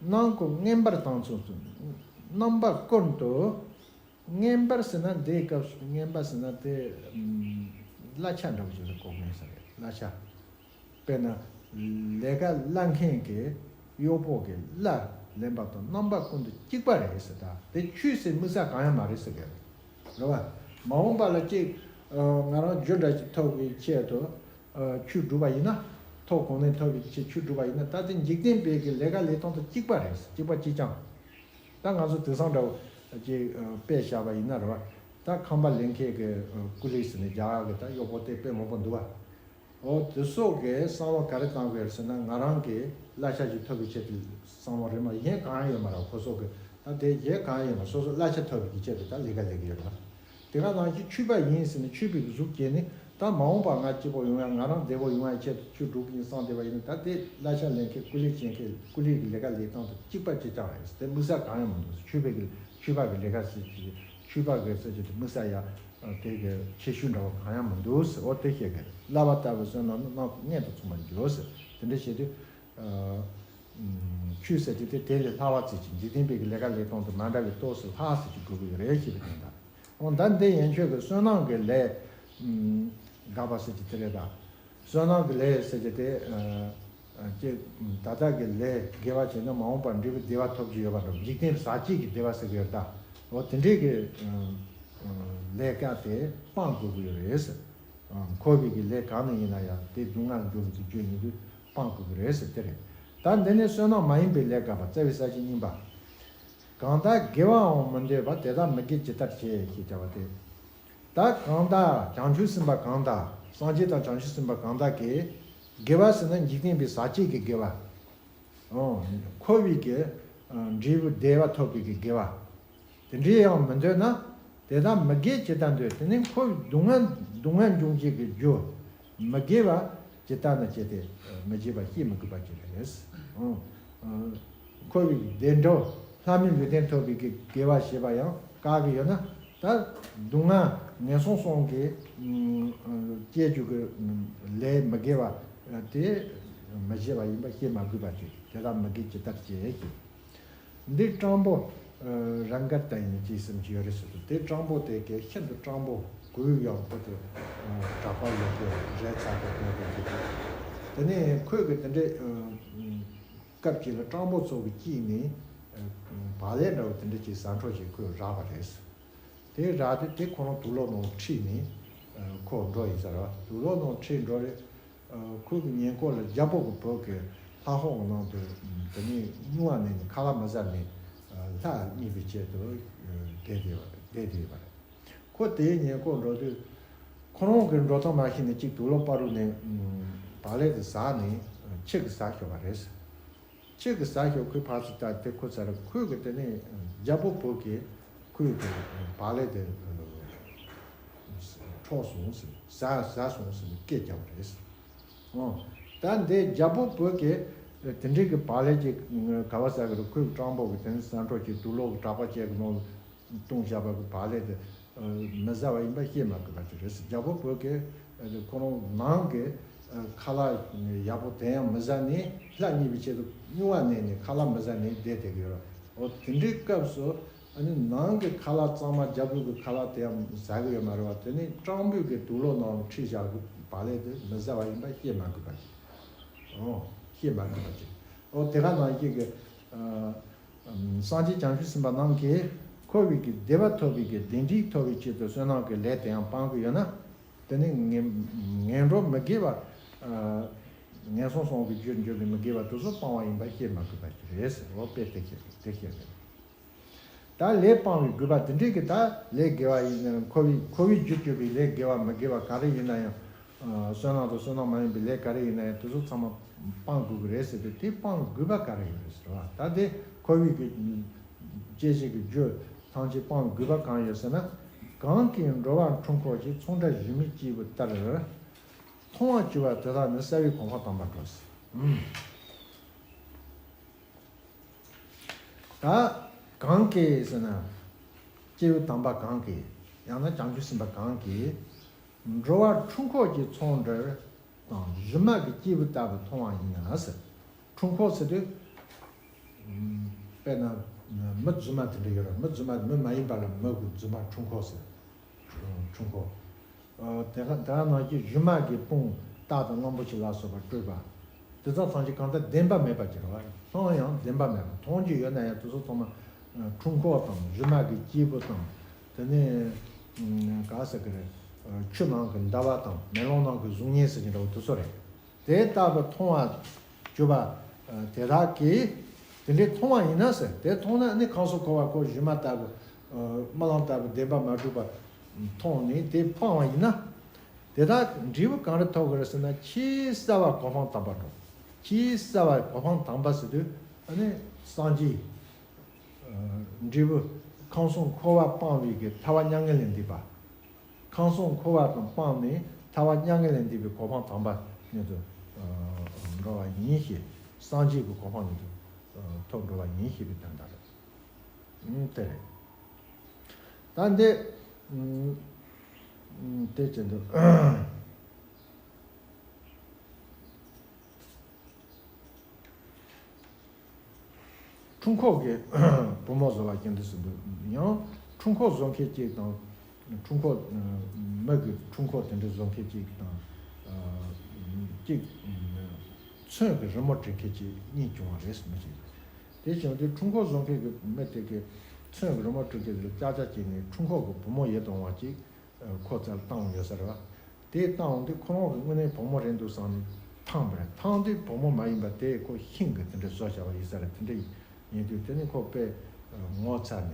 རྣམ་ཀུན་མངོན་པར་དང་མཚུངས་སུ། རྣམ་པ་ཀུན་ཏུ། མངོན་པར་ཟེར་ན་འདིའི་སྐབས་སུ་མངོན་པར་ཟེར་ན་དེ་བསླབ་བྱ་འདྲ་བོ་ཞིག་ལ་གོ་དགོས་ས་རེད། བསླབ་བྱ། དཔེར་ན་ལས་ཀ་བསླབ་མཁན་གྱི་གཡོག་པོ་གིས་བསླབ་ལེན་པ་དང་རྣམ་པ་ཀུན་ཏུ་གཅིག་པ་རེད་ཟེར། ད་དེ་ཆོས་ཟེར་དམིགས་བསལ་གང་ཡང་མ་རེད་ཟེར་གི་རེད་བ། མ་འོངས་པ་ལ་ཅིག་ང་རང་རྒྱུ་འདྲ་ཞིག་ཐོབ་པའི་ཆེད་དུ་ཆོས་སྒྲུབ་པ་ཡིན་ན། ཐོབ་གོང་ནས་ཐོབ་པའི་ཆེད་ཆོས་སྒྲུབ་པ་ཡིན་ན། ད་དེ་འཇིག་རྟེན་པའི་གི་ལས་ཀ་ལས་སྟངས་དང་གཅིག་པ་རེད། གཅིག་པ་གཅིག་རྐྱང་། ད་ང་ཚོ་དེང་སང་འདྲ་བོ་ཅིག་དཔེ་བཞག་པ་ཡིན་ན་རེད་བ། ད་ཁང་པ་ལས་མཁན་གྱི་ཀུ་ལི་ཟེར་ནས་རྒྱ་གར་གྱི་ད་གཡོག་པོ་དེ་དཔེ་མང་པོ་འདུག་བ། འོ་དེ་སོགས་ཀྱིས་བསམ་བློ་ག་རེ་བཏང་དགོས་ཟེར་ན། ང་རང་གིས་བསླབ་བྱ་ཞིག་ཐོབ་པའི་ཆེད་དུ་བསམ་བློ་རེད་མ། གཞན་གང་ཡང་ཡོད་མ་རེད། ཁོ་ཚོ་གི་ད་དེ་གཞན་གང་ཡང་ཡོད་མ། སོ་སོ་བསླབ་བྱ་ཐོབ་པའི་ཆེད་དུ་ད་ལས་ཀ་ལས་ཀྱི་ཡོད་རེད་བ། དེ་ག་ནང་བཞིན་ཆོས་པ་ཡིན་ཟེར་ནས་ཆོས་པའི་གཟུགས་བྱས་ནས། ད་མ་འོངས་པ་ང་སྐྱིད་པོ་ཡོང་ཡ། ང་རང་བདེ་པོ་ཡོང་ཡ་ཆེད་དུ་ཆོས་སྒྲུབ་ཀྱི་ཡིན་བསམ་བསྡད་པ་ཡིན་ན། ད་དེ་བསླབ་བྱ་ལེན་མཁན་ཀུ་ལི་བྱེད་མཁན་ཀུ་ལི་གི་ལས་ཀ་ལས་སྟངས་དང་གཅིག་པ་གཅིག་རྐྱང་རེད། དེ་དམིགས་བསལ་གང་ཡང་མི་འདུག་ཆོས་པའི་གི་ཆོས་པ་གི་ལས་ཀ་ཟེར་གྱི། ཆོས་པ་གི་ཟེར་གྱི་དེ་དམིགས་བསལ་ཡ་དེ་གི་ཁྱད་ཆོས་འདྲ་བ་གང་ཡང་མི་འདུག་ཟེར། འོ་དེ་བཤད་གི་རེད། བསླབ་པ་ལྟ་བུའི་བསོད་ནམས་ནི། རྣམ་ཀུན་མངོན་དང་མཚུངས་པར་འགྱུར་ཟེར། དེ་འདྲ་བྱས་དུས། ཆོས་ཟེར་གྱི་དེ་དེ་ལས་ལྷག་པ་ཙིག་ཅིག་འཇིག་རྟེན་པའི་གི་ལས་ཀ་ལས་སྟངས་དང་མ་འདྲ་བའི་ཏོག་ཙམ་ལྷག་ཙིག་ཅིག་དགོས་ཀྱི་རེད་ཞེས་པའི་དོན་དང་། འོ་ད་འདི་ཡན་ཆོད་ཀྱི་བསོད་ནམས་ཀྱི་ལས་དགག་པ་ཟེར་གྱི་དེ་རེད་ད། བསོད་ནམས་ཀྱི་ལས་ཟེར་གྱི་དེ་ཅིག་ད་ལྟ་གི་ལས་དགེ་བ་བྱས་ན་མ་འོངས་པར་འབྲས་བུ་བདེ་བ་ཐོབ་ཀྱི་ཡོད་པ་འདྲ། འཇིག་རྟེན་ཟག་བཅས་ཀྱི་བདེ་བ་ཟེར་གྱི་ཡོད་ད། འོ་དེ་འདྲའི་གི་ལས་ཀ་དེ་སྤང་དགོས་ཀྱི་ཡོད་རེད་ཟེར། འཁོར་བའི་གི་ལས་གང་ནས་ཡིན་ན་ཡང་དེ་སྡུག་བསྔལ་འགྱུར་བའི་གི་རྒྱུ་ཡིན་དུས་སྤང་དགོས་ཀྱི་རེད་ཟེར་དེ་རེད། ད་འདི་ནས་བསོད་ནམས་མ་ཡིན་པའི་ལས་དགག་པ། རྩ་བའི་ས་བཅད་གཉིས་པ། གང་དག་དགེ་བའང་མི་འདོད་པ། དེ་དག་མི་དགེ་ཇི་ལྟར་བྱེད། ཞེས་བྱ་བ་སྟེ། ད་གང་དག་བྱང་ཆུབ་སེམས་དཔའ་གང་དག་སངས་རྒྱས་དང་བྱང་ཆུབ་སེམས་དཔའ་གང་དག་གིས། དགེ་བ་ཟེར་ན་འཇིག་རྟེན་པའི་ཟག་བཅས་ཀྱི་དགེ་བ། ཨོ། འཁོར་བའི་གི་འབྲས་བུ་བདེ་བ་ཐོབ་པའི་གི་དགེ་བ། དེ་འདྲའི་ཡང་མི་འདོད་ན། དེ་དག་མི་དགེ་ཇི་ལྟར་འདོད། དེ་ནི་འཁོར་བའི་སྡུག་བསྔལ་སྡུག་བསྔལ་འབྱུང་བྱེད་ཀྱི་རྒྱུ། མི་དགེ་བ་ཇི་ལྟར་ན་བྱེད་དེ། མི་བྱེད་པ་བཤད་མི་དགོས་པ་ཅིག་རེད། ཨོ། འཁོར་བའི་བདེ་འགྲོ་ལྷ་མིའི་ལུས་རྟེན་ཐོབ་པའི་གི་དགེ་བ་ཞེས་པ་ཡང་དཀའ་གི་ཡོད་ན། ད་སྡུག་བསྔལ་ངན་སོང་གསུམ་གྱི་སྐྱེ་རྒྱུ་གི་ལས་མི་དགེ་བ་དེ་མི་བྱེད་པ་ཡིན་པ་བཤད་མ་དགོས་པ་ཅིག་དེ་དག་མི་དགེ་ཇི་ལྟར་བྱེད་ཅིག་འདི་སྤྲང་པོ་རང་དགར་དང་ཡིན་གཅིག་གསུམ་གྱི་ཡོད་རེད་ཟེར་དུས། དེ་སྤྲང་པོ་དེ་གའི་ཤིན་ཏུ་སྤྲང་པོ་གུ་ཡངས་པོ་དེ་གྲགས་པ་ཡོད་པའི་རས་ཚ་པོ་དེ་དེ་དེ་དེ་ནས་ཁོས་གི་དེ་འདྲའི། སྐབས་ཅིག་ལ་སྤྲང་པོ་ཚོ་གི་དཀྱིལ་ནས་བག་ལེབ་འདྲ་བོ་དེ་འདྲ་ཅིག་ཟ་འཕྲོ་ཞིག་ཁོས་རག་པ་རེད། དེ་རག་དུས་དེ་ཁོ་རང་དུག་ལོག་ནང་ཁྲིད་ནས་ཁོ་འགྲོ་ཡིན་ཟེར་བ། དུག་ལོག་ནང་ཁྲིད་འགྲོ་རེད། ཁོ་གི་ཉེ་འཁོར་ལ་རྒྱལ་པོ་གི་བུ་གི་ལྷ་ཁང་ནང་དུ་དེ་ནས་སྨྱུང་བ་ནས་ནས་ཁ་ལག་མི་ཟ་ནས་ལྷ་རྙེད་པའི་ཆེད་དུ་བསྡད་དེ་བསྡད་དེ་ཡོད་པ་རེད། ཁོ་དེའི་ཉེ་འཁོར་འགྲོ་དུས། ཁོ་རང་གི་འགྲོ་སྟངས་མ་ཤེས་ནས་གཅིག་དུག་ལོག་པ་རུ་ནས་བག་ལེབ་དེ་ཟ་ནས་ཁྱི་གིས་ཟ་ཤོར་བ་རེད། ཁྱི་གིས་ཟ་ཤོར། ཁོས་ཕར་ཚུར་བལྟས་དེ་ཁོ་ཚར། ཁོས་གི་དེ་ནས་རྒྱལ་པོ་བུ་གིས་ཁོའི་གི་བག་ལེབ་དེ་འཕྲོག་སོང་ཟེར། ཟ་ཟ་སོང་ཟེར་ནས་སྐད་རྒྱབ་པ་རེད། ཨོ། ད་འདི་རྒྱལ་པོ་བུ་གིས་དེ་འདྲའི་གི་བག་ལེབ་ཅིག་ག་བ་ཟ་གི་རེད། ཁོའི་སྤྲང་པོ་གི་དེ་ནས་ཟ་འཕྲོ་ཅིག་དུག་ལོག་གི་གྲགས་པ་ཅན་གི་ནང་བཏུང་བཞག་པ་གི་བག་ལེབ་དེ་མི་ཟ་བ་ཡིན་པ་བཤད་མ་དགོས་པ་ཅིག་རེད། རྒྱལ་པོ་བུ་གིས་ཁོ་རང་ནང་གི་ཁ་ལག་ཡག་པོ་དེ་ཡང་མི་ཟ་ནས་ལྷ་རྙེད་པའི་ཆེད་དུ་སྨྱུང་བ་ནས་ནས་ཁ་ལག་མི་ཟ་ནས་བསྡད་བསྡད་ཀྱི་ཡོད་རེད། འོ་དེ་འདྲའི་སྐབས་སུ་ཨ་ནི་ནང་གི་ཁ་ལག་གཙང་མ་རྒྱལ་པོ་གི་ཁ་ལག་དེ་ཡང་ཟ་གི་ཡོད་མ་རེད་བ། དེ་ནི་སྤྲང་པོ་གི་དུག་ལོག་ནང་ལ་ཁྲིད་བཞག་གི་བག་ལེབ་དེ་མི་ཟ་བ་ཡིན་པ་བཤད་མ་དགོས་པ་ཅིག་འོ་བཤད་མ་དགོས་པ་ཅིག་འོ་དེ་ག་ནང་བཞིན་གྱི། སངས་རྒྱས་བྱང་ཆུབ་སེམས་དཔའ་རྣམས་ཀྱིས་འཁོར་བའི་གི་བདེ་བ་ཐོབ་པའི་གི་བདེ་འབྲས་ཐོབ་པའི་ཆེད་དུ་བསོད་ནམས་ཀྱི་ལས་དེ་ཡང་སྤང་གི་ཡོད་ན། དེ་ནི་ངན་ངན་འགྲོ་མི་དགེ་བ། ངན་སོང་གསུམ་གྱི་རྒྱུར་འགྱུར་བའི་མི་དགེ་བ་དེ་ཚོ་སྤང་བ་ཡིན་པ་ཤེས་མ་དགོས་པ་ཞིག་རེད་ཟེར། འོ་དཔེ་དེ་བཤད་དེ་བཤད་རེད། ད་ལས་སྤང་བའི་དགོས་པ་དེ་འདྲའི་གི་ད་ལས་དགེ་བ་ཡིན་ན་འཁོར་བའི་འཁོར་བའི་རྒྱུར་གྱུར་པའི་ལས་དགེ་བ་མི་དགེ་བ་ག་རེ་ཡིན་ན་ཡང་། བསོད་ནམས་དང་བསོད་ནམས་མ་ཡིན་པའི་ལས་ག་རེ་ཡིན་ན་ཡང་དེ་ཚོ་ཚང་མ་སྤང་དགོས་ཀྱི་རེད་ཟེར་ཏེ། དེ་སྤང་དགོས་པ་ག་རེ་ཡོད་རེད་ཟེར་བ། ད་དེ་འཁོར་བའི་གི་སྐྱེ་བྱེད་ཀྱི་རྒྱུ་ཐམས་ཅད་སྤང་དགོས་པ་གང་ཡོད་ཟེར་ན། གང་གིས་འགྲོ་བ་འཁྲུལ་འཁོར་གྱི། ཚོང་འབྲེལ་གཞུ་མའི་སྐྱེས་བུ་ལྟར། མཐོང་བར་གྱུར་པ་དེ་དག་ནི། བསལ་བའི་གོ་འཕང་དམ་པར་འགྲོ་ཟེར། ད་གང་གིས་ཟེར་ན། སྐྱེས་བུ་དམ་པ་གང་གིས། ཡང་ན་བྱང་ཆུབ་སེམས་དཔའ་གང་གིས། འགྲོ་བ་འཁྲུལ་འཁོར་གྱི་ཚོང་འབྲེལ་དང་གཞུ་མ་གི་སྐྱེས་བུ་ལྟ་བུ་མཐོང་བ་ཡིན་ན་ཟེར། འཁྲུལ་འཁོར་ཟེར་དུས། དཔེར་ན། མི་རྫུན་མ་དེ་འདྲ་ཡོད་རེད། མི་རྫུན་མ་མི་མ་ཡིན་པ་ལ་མི་གི་རྫུན་མ་འཁྲུལ་འཁོར་ཟེར། འཁྲུལ་འཁོར། དེ་དེ་ནང་གི་གཞུ་མ་གི་དཔུང་རྟ་དང་གླང་པོ་ཆེ་ལ་སོགས་པ་སྤྲུལ་པ། དེ་ཚོ་ཐམས་ཅད་གང་ལྟར་བདེན་པ་མེད་པ་ཅིག་རེད་བ། སླར་ཡང་བདེན་པ་མེད་པ། མཐོང་རྒྱུ་ཡོད་ན་ཡང་དེ་ཚོ་ཚང་མ་འཁྲུལ་འཁོར་དང་གཞུ་མ་གི་སྐྱེས་བུ་དང་། དེ་ནས་ག་ཟེར་གི་རེད། ཆུ་ནང་གི་ཟླ་བ་དང་མེ་ལོང་ནང་གི་གཟུགས་བརྙན་ཟེར་གྱི་འདྲ་བོ་དེ་ཚོ་རེད། དེ་ལྟ་བུ་མཐོང་བར་གྱུར་པ་དེ་དག་གིས། དེ་འདྲའི་མཐོང་བ་ཡིན་ན་ཟེར། དེ་མཐོང་ན་ནི་ཁམས་གསུམ་འཁོར་བ་ཁོ་གཞུ་མ་ལྟ་བུ་རྨི་ལམ་ལྟ་བུ་བདེན་པ་མ་གྲུབ་པ་མཐོང་ནས་དེ་སྤངས་པ་ཡིན་ན། དེ་དག་འབྲས་བུ་གང་རེ་ཐོབ་ཀྱི་རེད་ཟེར་ན། ཆེས་བསལ་བ་གོ་འཕང་དམ་པར་འགྲོ། ཆེས་བསལ་བ་གོ་འཕང་དམ་པ་ཟེར་དུས་ཨ་ནི་སངས་རྒྱས། འབྲས་བུ་ཁམས་གསུམ་འཁོར་བ་སྤངས་པའི་གི་ཐར་པ་མྱ་ངན་ལས་འདས་པ། ཁམས་གསུམ་འཁོར་བ་དང་སྤངས་ནས་ཐར་པ་མྱ་ངན་ལས་འདས་པའི་གོ་འཕང་དམ་པ་ཉིད་དུ་འགྲོ་བ་ཡིན་ཞེས། སངས་རྒྱས་ཀྱི་གོ་འཕང་ཉིད་དུ་ཐོབ་འགྲོ་བ་ཡིན་ཞེས་པའི་དོན་དག་རེད། དེ་རེད། ད་འདི་དེ་བྱེད་འདུག་འཁྲུལ་འཁོར་གྱི་བུ་མོ་བཟོ་བ་ཅན་དུ་ཟིན་འདུག་ཡང་འཁྲུལ་འཁོར་བཟོ་མཁན་གཅིག་དང་། འཁྲུལ་འཁོར། མི་གི་འཁྲུལ་འཁོར་དེ་འདྲ་བཟོ་མཁན་གཅིག་དང་། གཅིག་མཚོན་གྱི་རི་མོ་བྲིས་མཁན་གཅིག་གཉིས་བྱུང་བ་རེད་ཟེར་མི་ཞིག་དེ་བྱུང་དུས་འཁྲུལ་འཁོར་བཟོ་མཁན་གྱི་མི་དེ་གིས་མཚོན་གྱི་རི་མོ་བྲིས་མཁན་དེ་ལ་ཅག་ཅག་བྱས་ནས་འཁྲུལ་འཁོར་གྱི་བུ་མོ་ཡིད་དུ་འོང་བ་ཅིག་ཁོ་རྩར་བཏང་ཡོད་ས་རེད་བ། དེ་བཏང་འོང་དུས་ཁོ་རང་གི་དངོས་གནས་བུ་མོ་རེད་འདུག་བསམ་ནས་འཕངས་པ་རེད། འཕངས་དུས་བུ་མོ་མ་ཡིན་པ་དེ་ཁོ་ཤིང་གི་དེ་འདྲ་བཟོ་བྱ་བ་ཡིན་ས་རེད། དེ་འདྲ་ཡིན་དུས་དེ་ནི་ཁོ་དཔེ་ངོ་ཚ་ནས་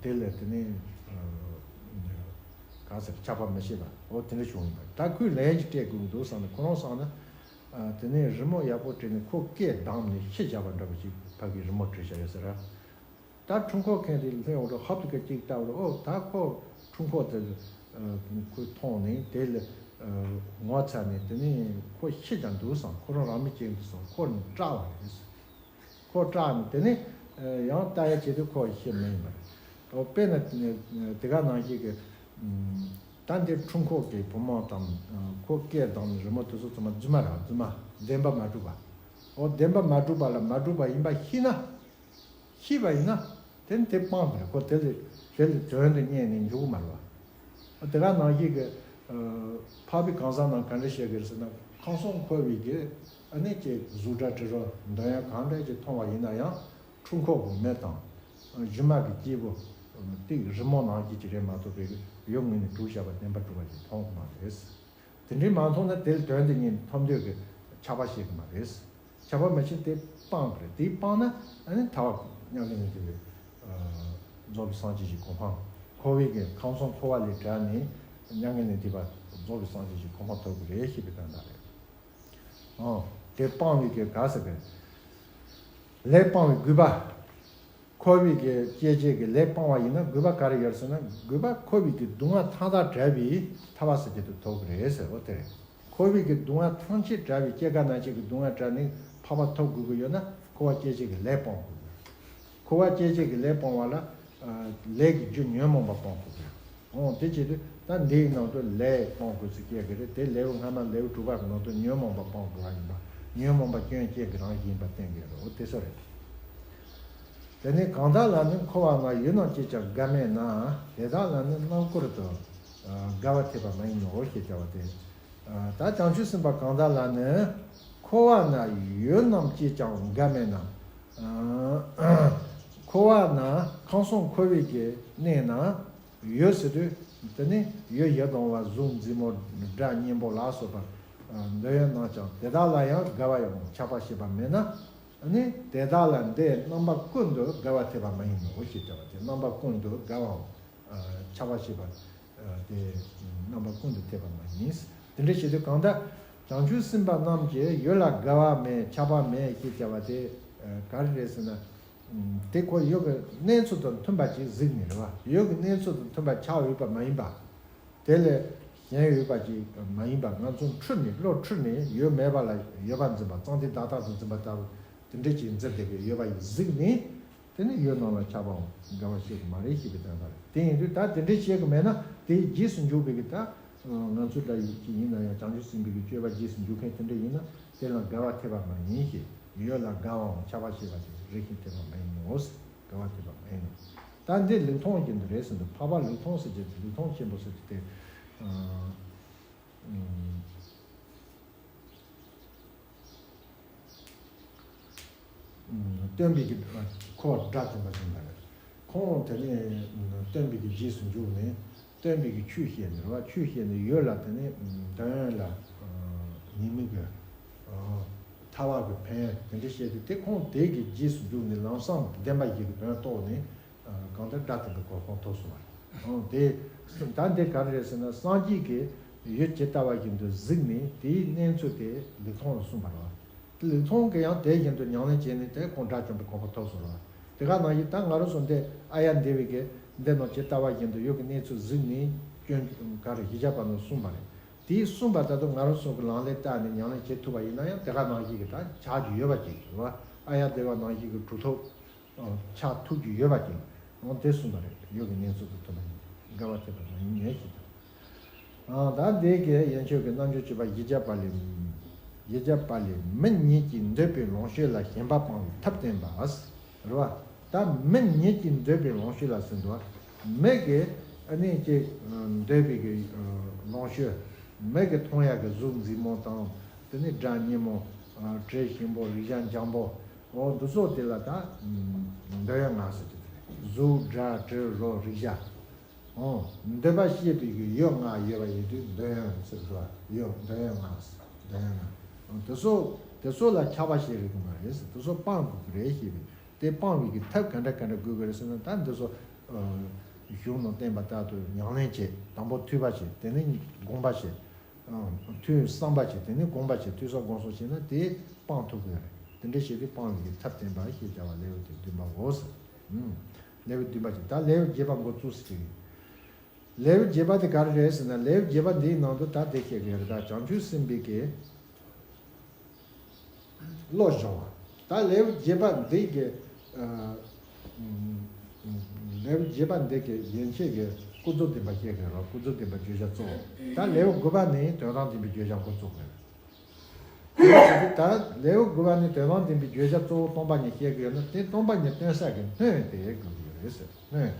དེ་ལས་དེ་ནི་ ག་ཟེར། ཆགས་པ་མི་ཤེས་པ། འོ་དེ་འདྲ་བྱུང་ཡིན་པ། ད་ཁོས་ལན་ཞིག་སྤྲད་དགོས་ཀྱི་འདུག་བསམ་ནས། ཁོ་རང་བསམ་ན། ཨ། དེ་ནས་རི་མོ་ཡག་པོ་བྲིས་ནས་ཁོ་སྐད་བསྡམས་ནས་ཤི་བཞག་པ་འདྲ་པོ་ཞིག་ཕ་གིའི་རི་མོ་བྲིས་བཞག་ཡོད་ཟེར། ད་འཕྲུལ་འཁོར་མཁན་དེ་སླེབས་འོང་རོགས། ཧབ་ཏུ་ཀ་གཅིག་བལྟ་འོང་རོགས། ཨོ་ད་ཁོ་འཕྲུལ་འཁོར་དེ་ཁོས་མཐོང་ནས་དེ་ལ་ངོ་ཚ་ནས། དེ་ནས་ཁོ་ཤི་ཀྱང་འདུག་བསམ། ཁོ་རང་རང་མི་སྐྱེ་འདུག་བསམ། ཁོ་ནི་སྐྲག་པ་རེད། ཁོ་སྐྲག་ནས་དེ་ནས་ཡང་ལྟ་ཡ་བྱེད་དུས་ཁོ་ཤི་མེད་ཡིན་པ་རེད། ཨོ་དཔེར་ན་དེ་ག་ནང་བཞིན་གྱི། ད་འདི་འཕྲུལ་འཁོར་གྱི་བུ་མོ་དང་། ཁོ་སྐད་བསྡམས་ནས་རི་མོ་དེ་ཚོ་ཚང་མ་རྫུན་མ་རེད། རྫུན་མ། བདེན་པ་མ་གྲུབ་པ། ཨོ་བདེན་པ་མ་གྲུབ་པ་ལ་མ་གྲུབ་པ་ཡིན་པ་ཤེས་ན། ཤེས་པ་ཡིན་ན། དེ་ནི་དེ་སྤངས་པ་རེད། ཁོ་དེ་ལས་དེ་ལས་དོན་དུ་གཉེར་ནས་འཇུག་གི་མ་རེད་པ། དེ་ག་ནང་བཞིན་གྱི། ཨ། འཕགས་པའི་གང་ཟག་རྣམས་ག་འདྲ་བཤད་ཀྱི་རེད་ཟེར་ན། ཁམས་གསུམ་འཁོར་བའི་གི། ཨ་ནི་ཅིག་གཟུགས་སྒྲ་དྲི་རོ་འདོན་ཡ་གང་འདྲ་ཅིག་མཐོང་བ་ཡིན་ན་ཡང་། འཕྲུལ་འཁོར་གྱི་མི་དང་། ཨ། སྒྱུ་མ་གི་སྐྱེས་བུ། ཨ། དེ་རི་མོ་ནང་བཞིན་ཅིག་རེད་མ་གཏོགས་པའི་ཡུལ་ངོས་ནས་གྲུབ་བཞག་པ་བདེན་པ་གྲུབ་པ་ཞིག་མཐོང་གི་མ་རེད། དེ་འདྲའི་མ་མཐོང་ན་དེ་ལ་དོན་དུ་གཉེར་ཐོབ་འདོད་ཀྱི་ཆགས་པ་སྐྱེ་གི་མ་རེད། ཆགས་པ་མི་སྐྱེ། དེ་སྤངས་པ་རེད། དེ་སྤངས་ན་ཨ་ནི་ཐར་པ་མྱ་ངན་ལས་འདས་པའི། ཨ། རྫོགས་པའི་སངས་རྒྱས་ཀྱི་གོ་འཕང་། འཁོར་བའི་གི་ཁམས་གསུམ་འཁོར་བ་ལས་བྲལ་ནས་མྱ་ངན་ལས་འདས་པ་རྫོགས་པའི་སངས་རྒྱས་ཀྱི་གོ་འཕང་ཐོབ་ཀྱི་རེད་ཞེས་པའི་དོན་དག་རེད། ཨང་། དེ་སྤང་བའི་གི་ག་ཟེར་བའི། ལས་སྤང་བའི་དགོས་པ། འཁོར་བའི་གི་སྐྱེ་བྱེད་ཀྱི་ལས་སྤང་བ་ཡིན་ན་དགོས་པ་ག་རེ་ཡོད་ཟེར་ན། དགོས་པ་འཁོར་བའི་གི་སྡུག་བསྔལ་ཐམས་ཅད་བྲལ་བའི་ཐར་པ་ཟེར་རྒྱུ་དེ་ཐོབ་ཀྱི་རེད་ཟེར། འོ་དེ་རེད། འཁོར་བའི་གི་སྡུག་བསྔལ་ཐམས་ཅད་བྲལ་བའི། སྐྱེ་རྒ་ན་འཆི་གི་སྡུག་བསྔལ་བྲལ་ནས་འཕགས་པ་ཐོབ་དགོས་ཀྱི་ཡོད་ན། འཁོར་བ་སྐྱེ་བྱེད་ཀྱི་ལས་སྤང་དགོས་ཀྱི། འཁོར་བ་སྐྱེ་བྱེད་ཀྱི་ལས་སྤོང་བ་ལ། ཨ། ལས་ཀྱི་རྒྱུ་ཉོན་མོངས་པ་སྤོང་དགོས་ཀྱི། འོང་དེ་བྱེད་དུས་ད་འདིའི་ནང་དུ་ལས་སྤོང་དགོས་ཚུལ་སྐྱེ་གི་རེད། དེ་ལེའུ་སྔ་མ་ལེའུ་དྲུག་པ་གི་ནང་དུ་ཉོན་མོངས་པ་སྤོང་དགོས་པ་ཡིན་པ། ཉོན་མོངས་པ་སྐྱོན་སྐྱེ་གི་རང་བཞིན་ཡིན་པ་བསྟན་གི་རེད། འོ་དེ་ཚོ་རེད། དེ་ནས་གང་དག་ལ་ནི་འཁོར་བ་ན། ཡུལ་རྣམས་སྐྱེས་ཀྱང་དགའ་མེད་ན། དེ་དག་ལ་ནི་རྣམ་ཀུན་ཏུ། ཨ། དགའ་བ་འཐད་པ་མ་ཡིན་ནོ་ཞེས་བྱ་བ་སྟེ། ཨ། ད་བྱང་ཆུབ་སེམས་དཔའ་གང་དག་ལ་ནི། འཁོར་བ་ན་ཡུལ་རྣམས་སྐྱེས་ཀྱང་དགའ་མེད་ན། ཨ། འཁོར་བ་ན་ཁམས་གསུམ་འཁོར་བའི་གི་གནས་ན། ཡུལ་ཟེར་དུས་དེ་ནི་ཡུལ་ཡིད་དུ་འོང་བ་གཟུགས་མཛེས་མོ་སྒྲ་སྙན་པོ་ལ་སོགས་པ། ཨ། འདོད་ཡོན་རྣམས་ཀྱང་དེ་དག་ལ་ཡང་དགའ་བ་ཡང་ཆགས་པ་སྐྱེས་པ་མེད་ན། ཨ་ནི་དེ་དག་ལ་འདི་རྣམ་པ་ཀུན་ཏུ་དགའ་བ་འཐད་པ་མ་ཡིན་ནོ་ཞེས་བྱ་བ་སྟེ། རྣམ་པ་ཀུན་ཏུ་དགའ་བའམ། ཨ། ཆགས་པ་སྐྱེས་པ། ཨ། དེ་རྣམ་པ་ཀུན་ཏུ་འཐད་པ་མ་ཡིན། དེ་འདྲ་བྱེད་དུས་གང་ལྟར་བྱང་ཆུབ་སེམས་དཔའ་རྣམས་ཀྱིས་ཡུལ་ལ་དགའ་བ་མེད་ཆགས་པ་མེད་ཅེས་བྱ་བ་དེ། ཨ། ག་རེ་རེད་ཟེར་ན། ཨ། དེ་ཁོ་ཡུལ་གྱི་གནས་ཚུལ་དང་མཐུན་པ་ཅིག་གཟིགས་ནས་རེད་པ། ཡུལ་གྱི་གནས་ཚུལ་དང་མཐུན་པ་ཆགས་ཡོད་པ་མ་ཡིན་པ། དེ་ལས་གཞན་ཡོད་པ་ཅིག་མ་ཡིན་པ། ང་ཚོ་འཁྲུལ་ནས། བློ་འཁྲུལ་ནས་ཡོད་མེད་པ་ལ་ཡོད་པར་འཛིན་པ། གཙང་སྟེ་བདག་ལྟ་དུ་འཛིན་པ་ལྟ་བུ་དེ་འདྲ་ཅིག་འཛིན་བསྡད་པའི་ཡོད་པ་ཡིན་གཟིགས་ནས། དེ་ནི་ཡུལ་རྣམས་ལ་ཆགས་པའམ་དགའ་བ་སྐྱེ་གི་མ་རེད་ཞེས་པའི་དོན་དག་རེད། དེ་ཡིན་དུས་ད་དེ་འདྲའི་བྱེད་ཀྱི་མེད་ན། དེའི་རྗེས་སུ་འཇུག་པའི་གི་ད། ང་ཚོ་འདྲ་ཡིན་ན་ཡང་བྱང་ཆུབ་སེམས་དཔའི་གི་སྤྱོད་པ་རྗེས་སུ་འཇུག་མཁན་དེ་འདྲ་ཡིན་ན། དེ་ལ་དགའ་བ་འཐད་པ་མ་ཡིན་ཞེས། ཡུལ་ལ་དགའ་བའམ་ཆགས་པ་སྐྱེས་པ་དེ་རེ་ཞིག་འཐད་པ་མ་ཡིན་ནོ། དགའ་བ་འཐད་པ་མ་ཡིན་ནོ། ད་འདི་ལུགས་མཐུན་གྱི་འདི་རེད་ཟེར་འདུག་འཕགས་པ་ལུགས་མཐུན་ཟེར་གྱི་འདུག་ལུགས་མཐུན་ཆེན་པོ་ཟེར་གྱི་དེ། ཨ། ཨ། སྟོན་པའི་གི། ཁོ་དགྲ་བཅོམ་པ་ཟེར་བ་རེད། ཁོང་དེ་ནས་སྟོན་པའི་གི་རྗེས་སུ་འཇུག་ནས། སྟོན་པའི་གི་ཆོས་བཤད་ནས་རེད་པ། ཆོས་བཤད་ནས་ཡུལ་ལ་དེ་ནས་འདོད་ཡོན་ལ། ཉེས་དམིགས་ཀྱི། ཐར་བ་གི་ཕན་དེ་འདྲ་བཤད་དུས། དེ་ཁོང་དེ་གི་རྗེས་སུ་འཇུག་ནས་ལམ་སང་བདེན་པ་བཞི་གི་དོན་རྟོགས་ནས། གང་ལྟར་དགྲ་བཅོམ་པའི་གོ་འཕང་ཐོབ་སོང་བ་རེད། ཨང་། དེ་ད་འདི་ག་རེ་རེད་ཟེར་ན། སངས་རྒྱས་ཀྱིས་ཡུལ་ཇི་ལྟ་བ་བཞིན་དུ་གཟིགས་ནས་དེའི་གནས་ཚུལ་དེ་ལུགས་མཐུན་ལ་གསུངས་པ་རེད། ལུགས་མཐུན་གྱིས་ཡང་དེ་བཞིན་དུ་ཉམས་ལེན་བྱས་ནས་དེ་ཁོང་དགྲ་བཅོམ་པའི་གོ་འཕང་ཐོབ་སོང་རེད། དེ་ག་ནང་བཞིན་ད་ང་རང་ཚོ་འདི་ཨཱརྱ་དེ་བི་གིས་འདི་ནང་ཇི་ལྟ་བ་བཞིན་དུ་ཡུལ་གྱི་གནས་ཚུལ་གཟིགས་ནས་སྐྱོན་ག་རེ་གཞི་བཞག་པ་ནང་གསུངས་པ་རེད། དེའི་གསུངས་པ་ལྟར་དུ་ང་རང་ཚོ་གི་ལག་ལེན་བསྟར་ནས་ཉམས་ལེན་བྱེད་ཐུབ་པ་ཡིན་ན་ཡང་དེ་ག་ནང་བཞིན་གྱི་ད་ཆགས་རྒྱུ་ཡོད་པ་ཅིག་རེད་བ། ཨཱརྱ་དེ་བ་ནང་བཞིན་གྱི་གྲུབ་ཐོབ་ཆགས་ཐུབ་རྒྱུ་ཡོད་པ་ཅིག། འོ་དེ་གསུངས་པ་རེད། ཡུལ་གྱི་གནས་ཚུལ་དུ་ཐུབ་པ་ཡིན། དགའ་བ་འཐད་པ་མ་ཡིན་ཞེས་དང་། ཨ། ད་འདི་གའི་ཡན་ཆོད་ཀྱི་རྣལ་འབྱོར་སྤྱོད་པ་བཞི་བརྒྱ་པ་ལས། བཞི་བརྒྱ་པ་ལས། མི་ཉིད་ཀྱིས་འདོད་པའི་ལོངས་སྤྱོད་ལ་ཞེན་པ་སྤང་བའི་ཐབས་བསྟན་པ། རེད་བ། ད་མི་ཉིད་ཀྱིས་འདོད་པའི་ལོངས་སྤྱོད་ལ་ཟེར་འདུག་བ། མི་གིས་ཨ་ནི་ཅིག་འདོད་པའི་གི་ལོངས་སྤྱོད། མི་གིས་མཐོང་ཡག་གི་གཟུགས་མཛེས་མོ་དང་། དེ་ནས་སྒྲ་སྙན་མོ། དྲི་ཞིམ་པོ། རེག་བྱ་འཇམ་པོ། འོ་འདི་ཚོ་དེ་ལ་ད་འདོད་ཡོན་ལྔ་ཟེར་གྱི་དེ་རེད། གཟུགས། སྒྲ། དྲི། རོ། རེག་བྱ། འོ་འདོད་པ་སྐྱེས་པའི་གི་ཡུལ་ལྔ་ཡོད་པ་ཡིན་དུས་འདོད་ཡོན་ཟེར་གྱི་འདུག་བ། ཡུལ་འདོད་ཡོན་ལྔ་ཟེར། འདོད་ཡོན་ལྔ། འོ་དེ་ཚོ་དེ་ཚོ་ལ་ཆགས་པ་སྐྱེ་རིགས་མ་རེད་ཟེར། དེ་ཚོ་སྤང་དགོས་ཀྱི་རེད་ཞེས་པའི། དེ་སྤང་བའི་གི་ཐབས་ག་འདྲ་ག་འདྲ་དགོས་ཀྱི་རེད་ཟེར་ན། ད་འདི་ཚོ། ཨ། གཞུང་ནང་བསྟན་པ་ལྟར་དུ་ཉམས་ལེན་བྱེད། དང་པོ་ཐོས་པ་བྱེད། དེ་ནས་སྒོམ་པ་བྱེད། ཨ། ཐོས་བསམ་པ་བྱེད། དེ་ནས་སྒོམ་པ་བྱེད། ཐོས་བསམ་སྒོམ་གསུམ་བྱས་ན་དེ་སྤང་ཐུབ་ཀྱི་རེད། དེ་འདྲ་བྱས་ཏེ་སྤང་བའི་ཐབས་བསྟན་པ་ཞེས་བྱ་བ་ལེའུ་སྟེ་བདུན་པའོ། ཨུམ། ལེའུ་བདུན་པ་བྱས། ད་ལེའུ་བརྒྱད་པ་འགོ་བཙུགས་ཟེར་གྱི། ལེའུ་བརྒྱད་པ་དེ་ག་རེ་རེད་ཟེར་ན། ལེའུ་བརྒྱད་པ་འདིའི་ནང་དུ་ད་དེ་བཤད་ཀྱི་ཡོད་རེད། ད་བྱང་ཆུབ་སེམས་དཔའི་གི་བློ་སྦྱོང་བ། ད་ལེའུ་བརྒྱད་པ་འདི་གི། ཨ། ལེའུ་བརྒྱད་པ་འདི་གི་ཡན་ཆད་ཀྱི་ཀུན་རྫོབ་བདེན་པ་བཤད་ཀྱི་ཡོད་རེད། ཀུན་རྫོབ་བདེན་པའི་བརྗོད་བྱ་གཙོ་བོ། ད་ལེའུ་དགུ་པ་ནི་དོན་དམ་བདེན་པའི་བརྗོད་བྱ་འགོ་བཙུགས་པ་རེད། དེ་ད་ལེའུ་དགུ་པ་ནི་དོན་དམ་བདེན་པའི་བརྗོད་བྱ་གཙོ་བོ་སྟོང་པ་ཉིད་བཤད་ཀྱི་ཡོད་ན། དེ་སྟོང་པ་ཉིད་སྟོན་ས་གི་སྣོད་དེ་དགོས་ཀྱི་ཡོད་རེད་ཟེར། སྣོད་དེ།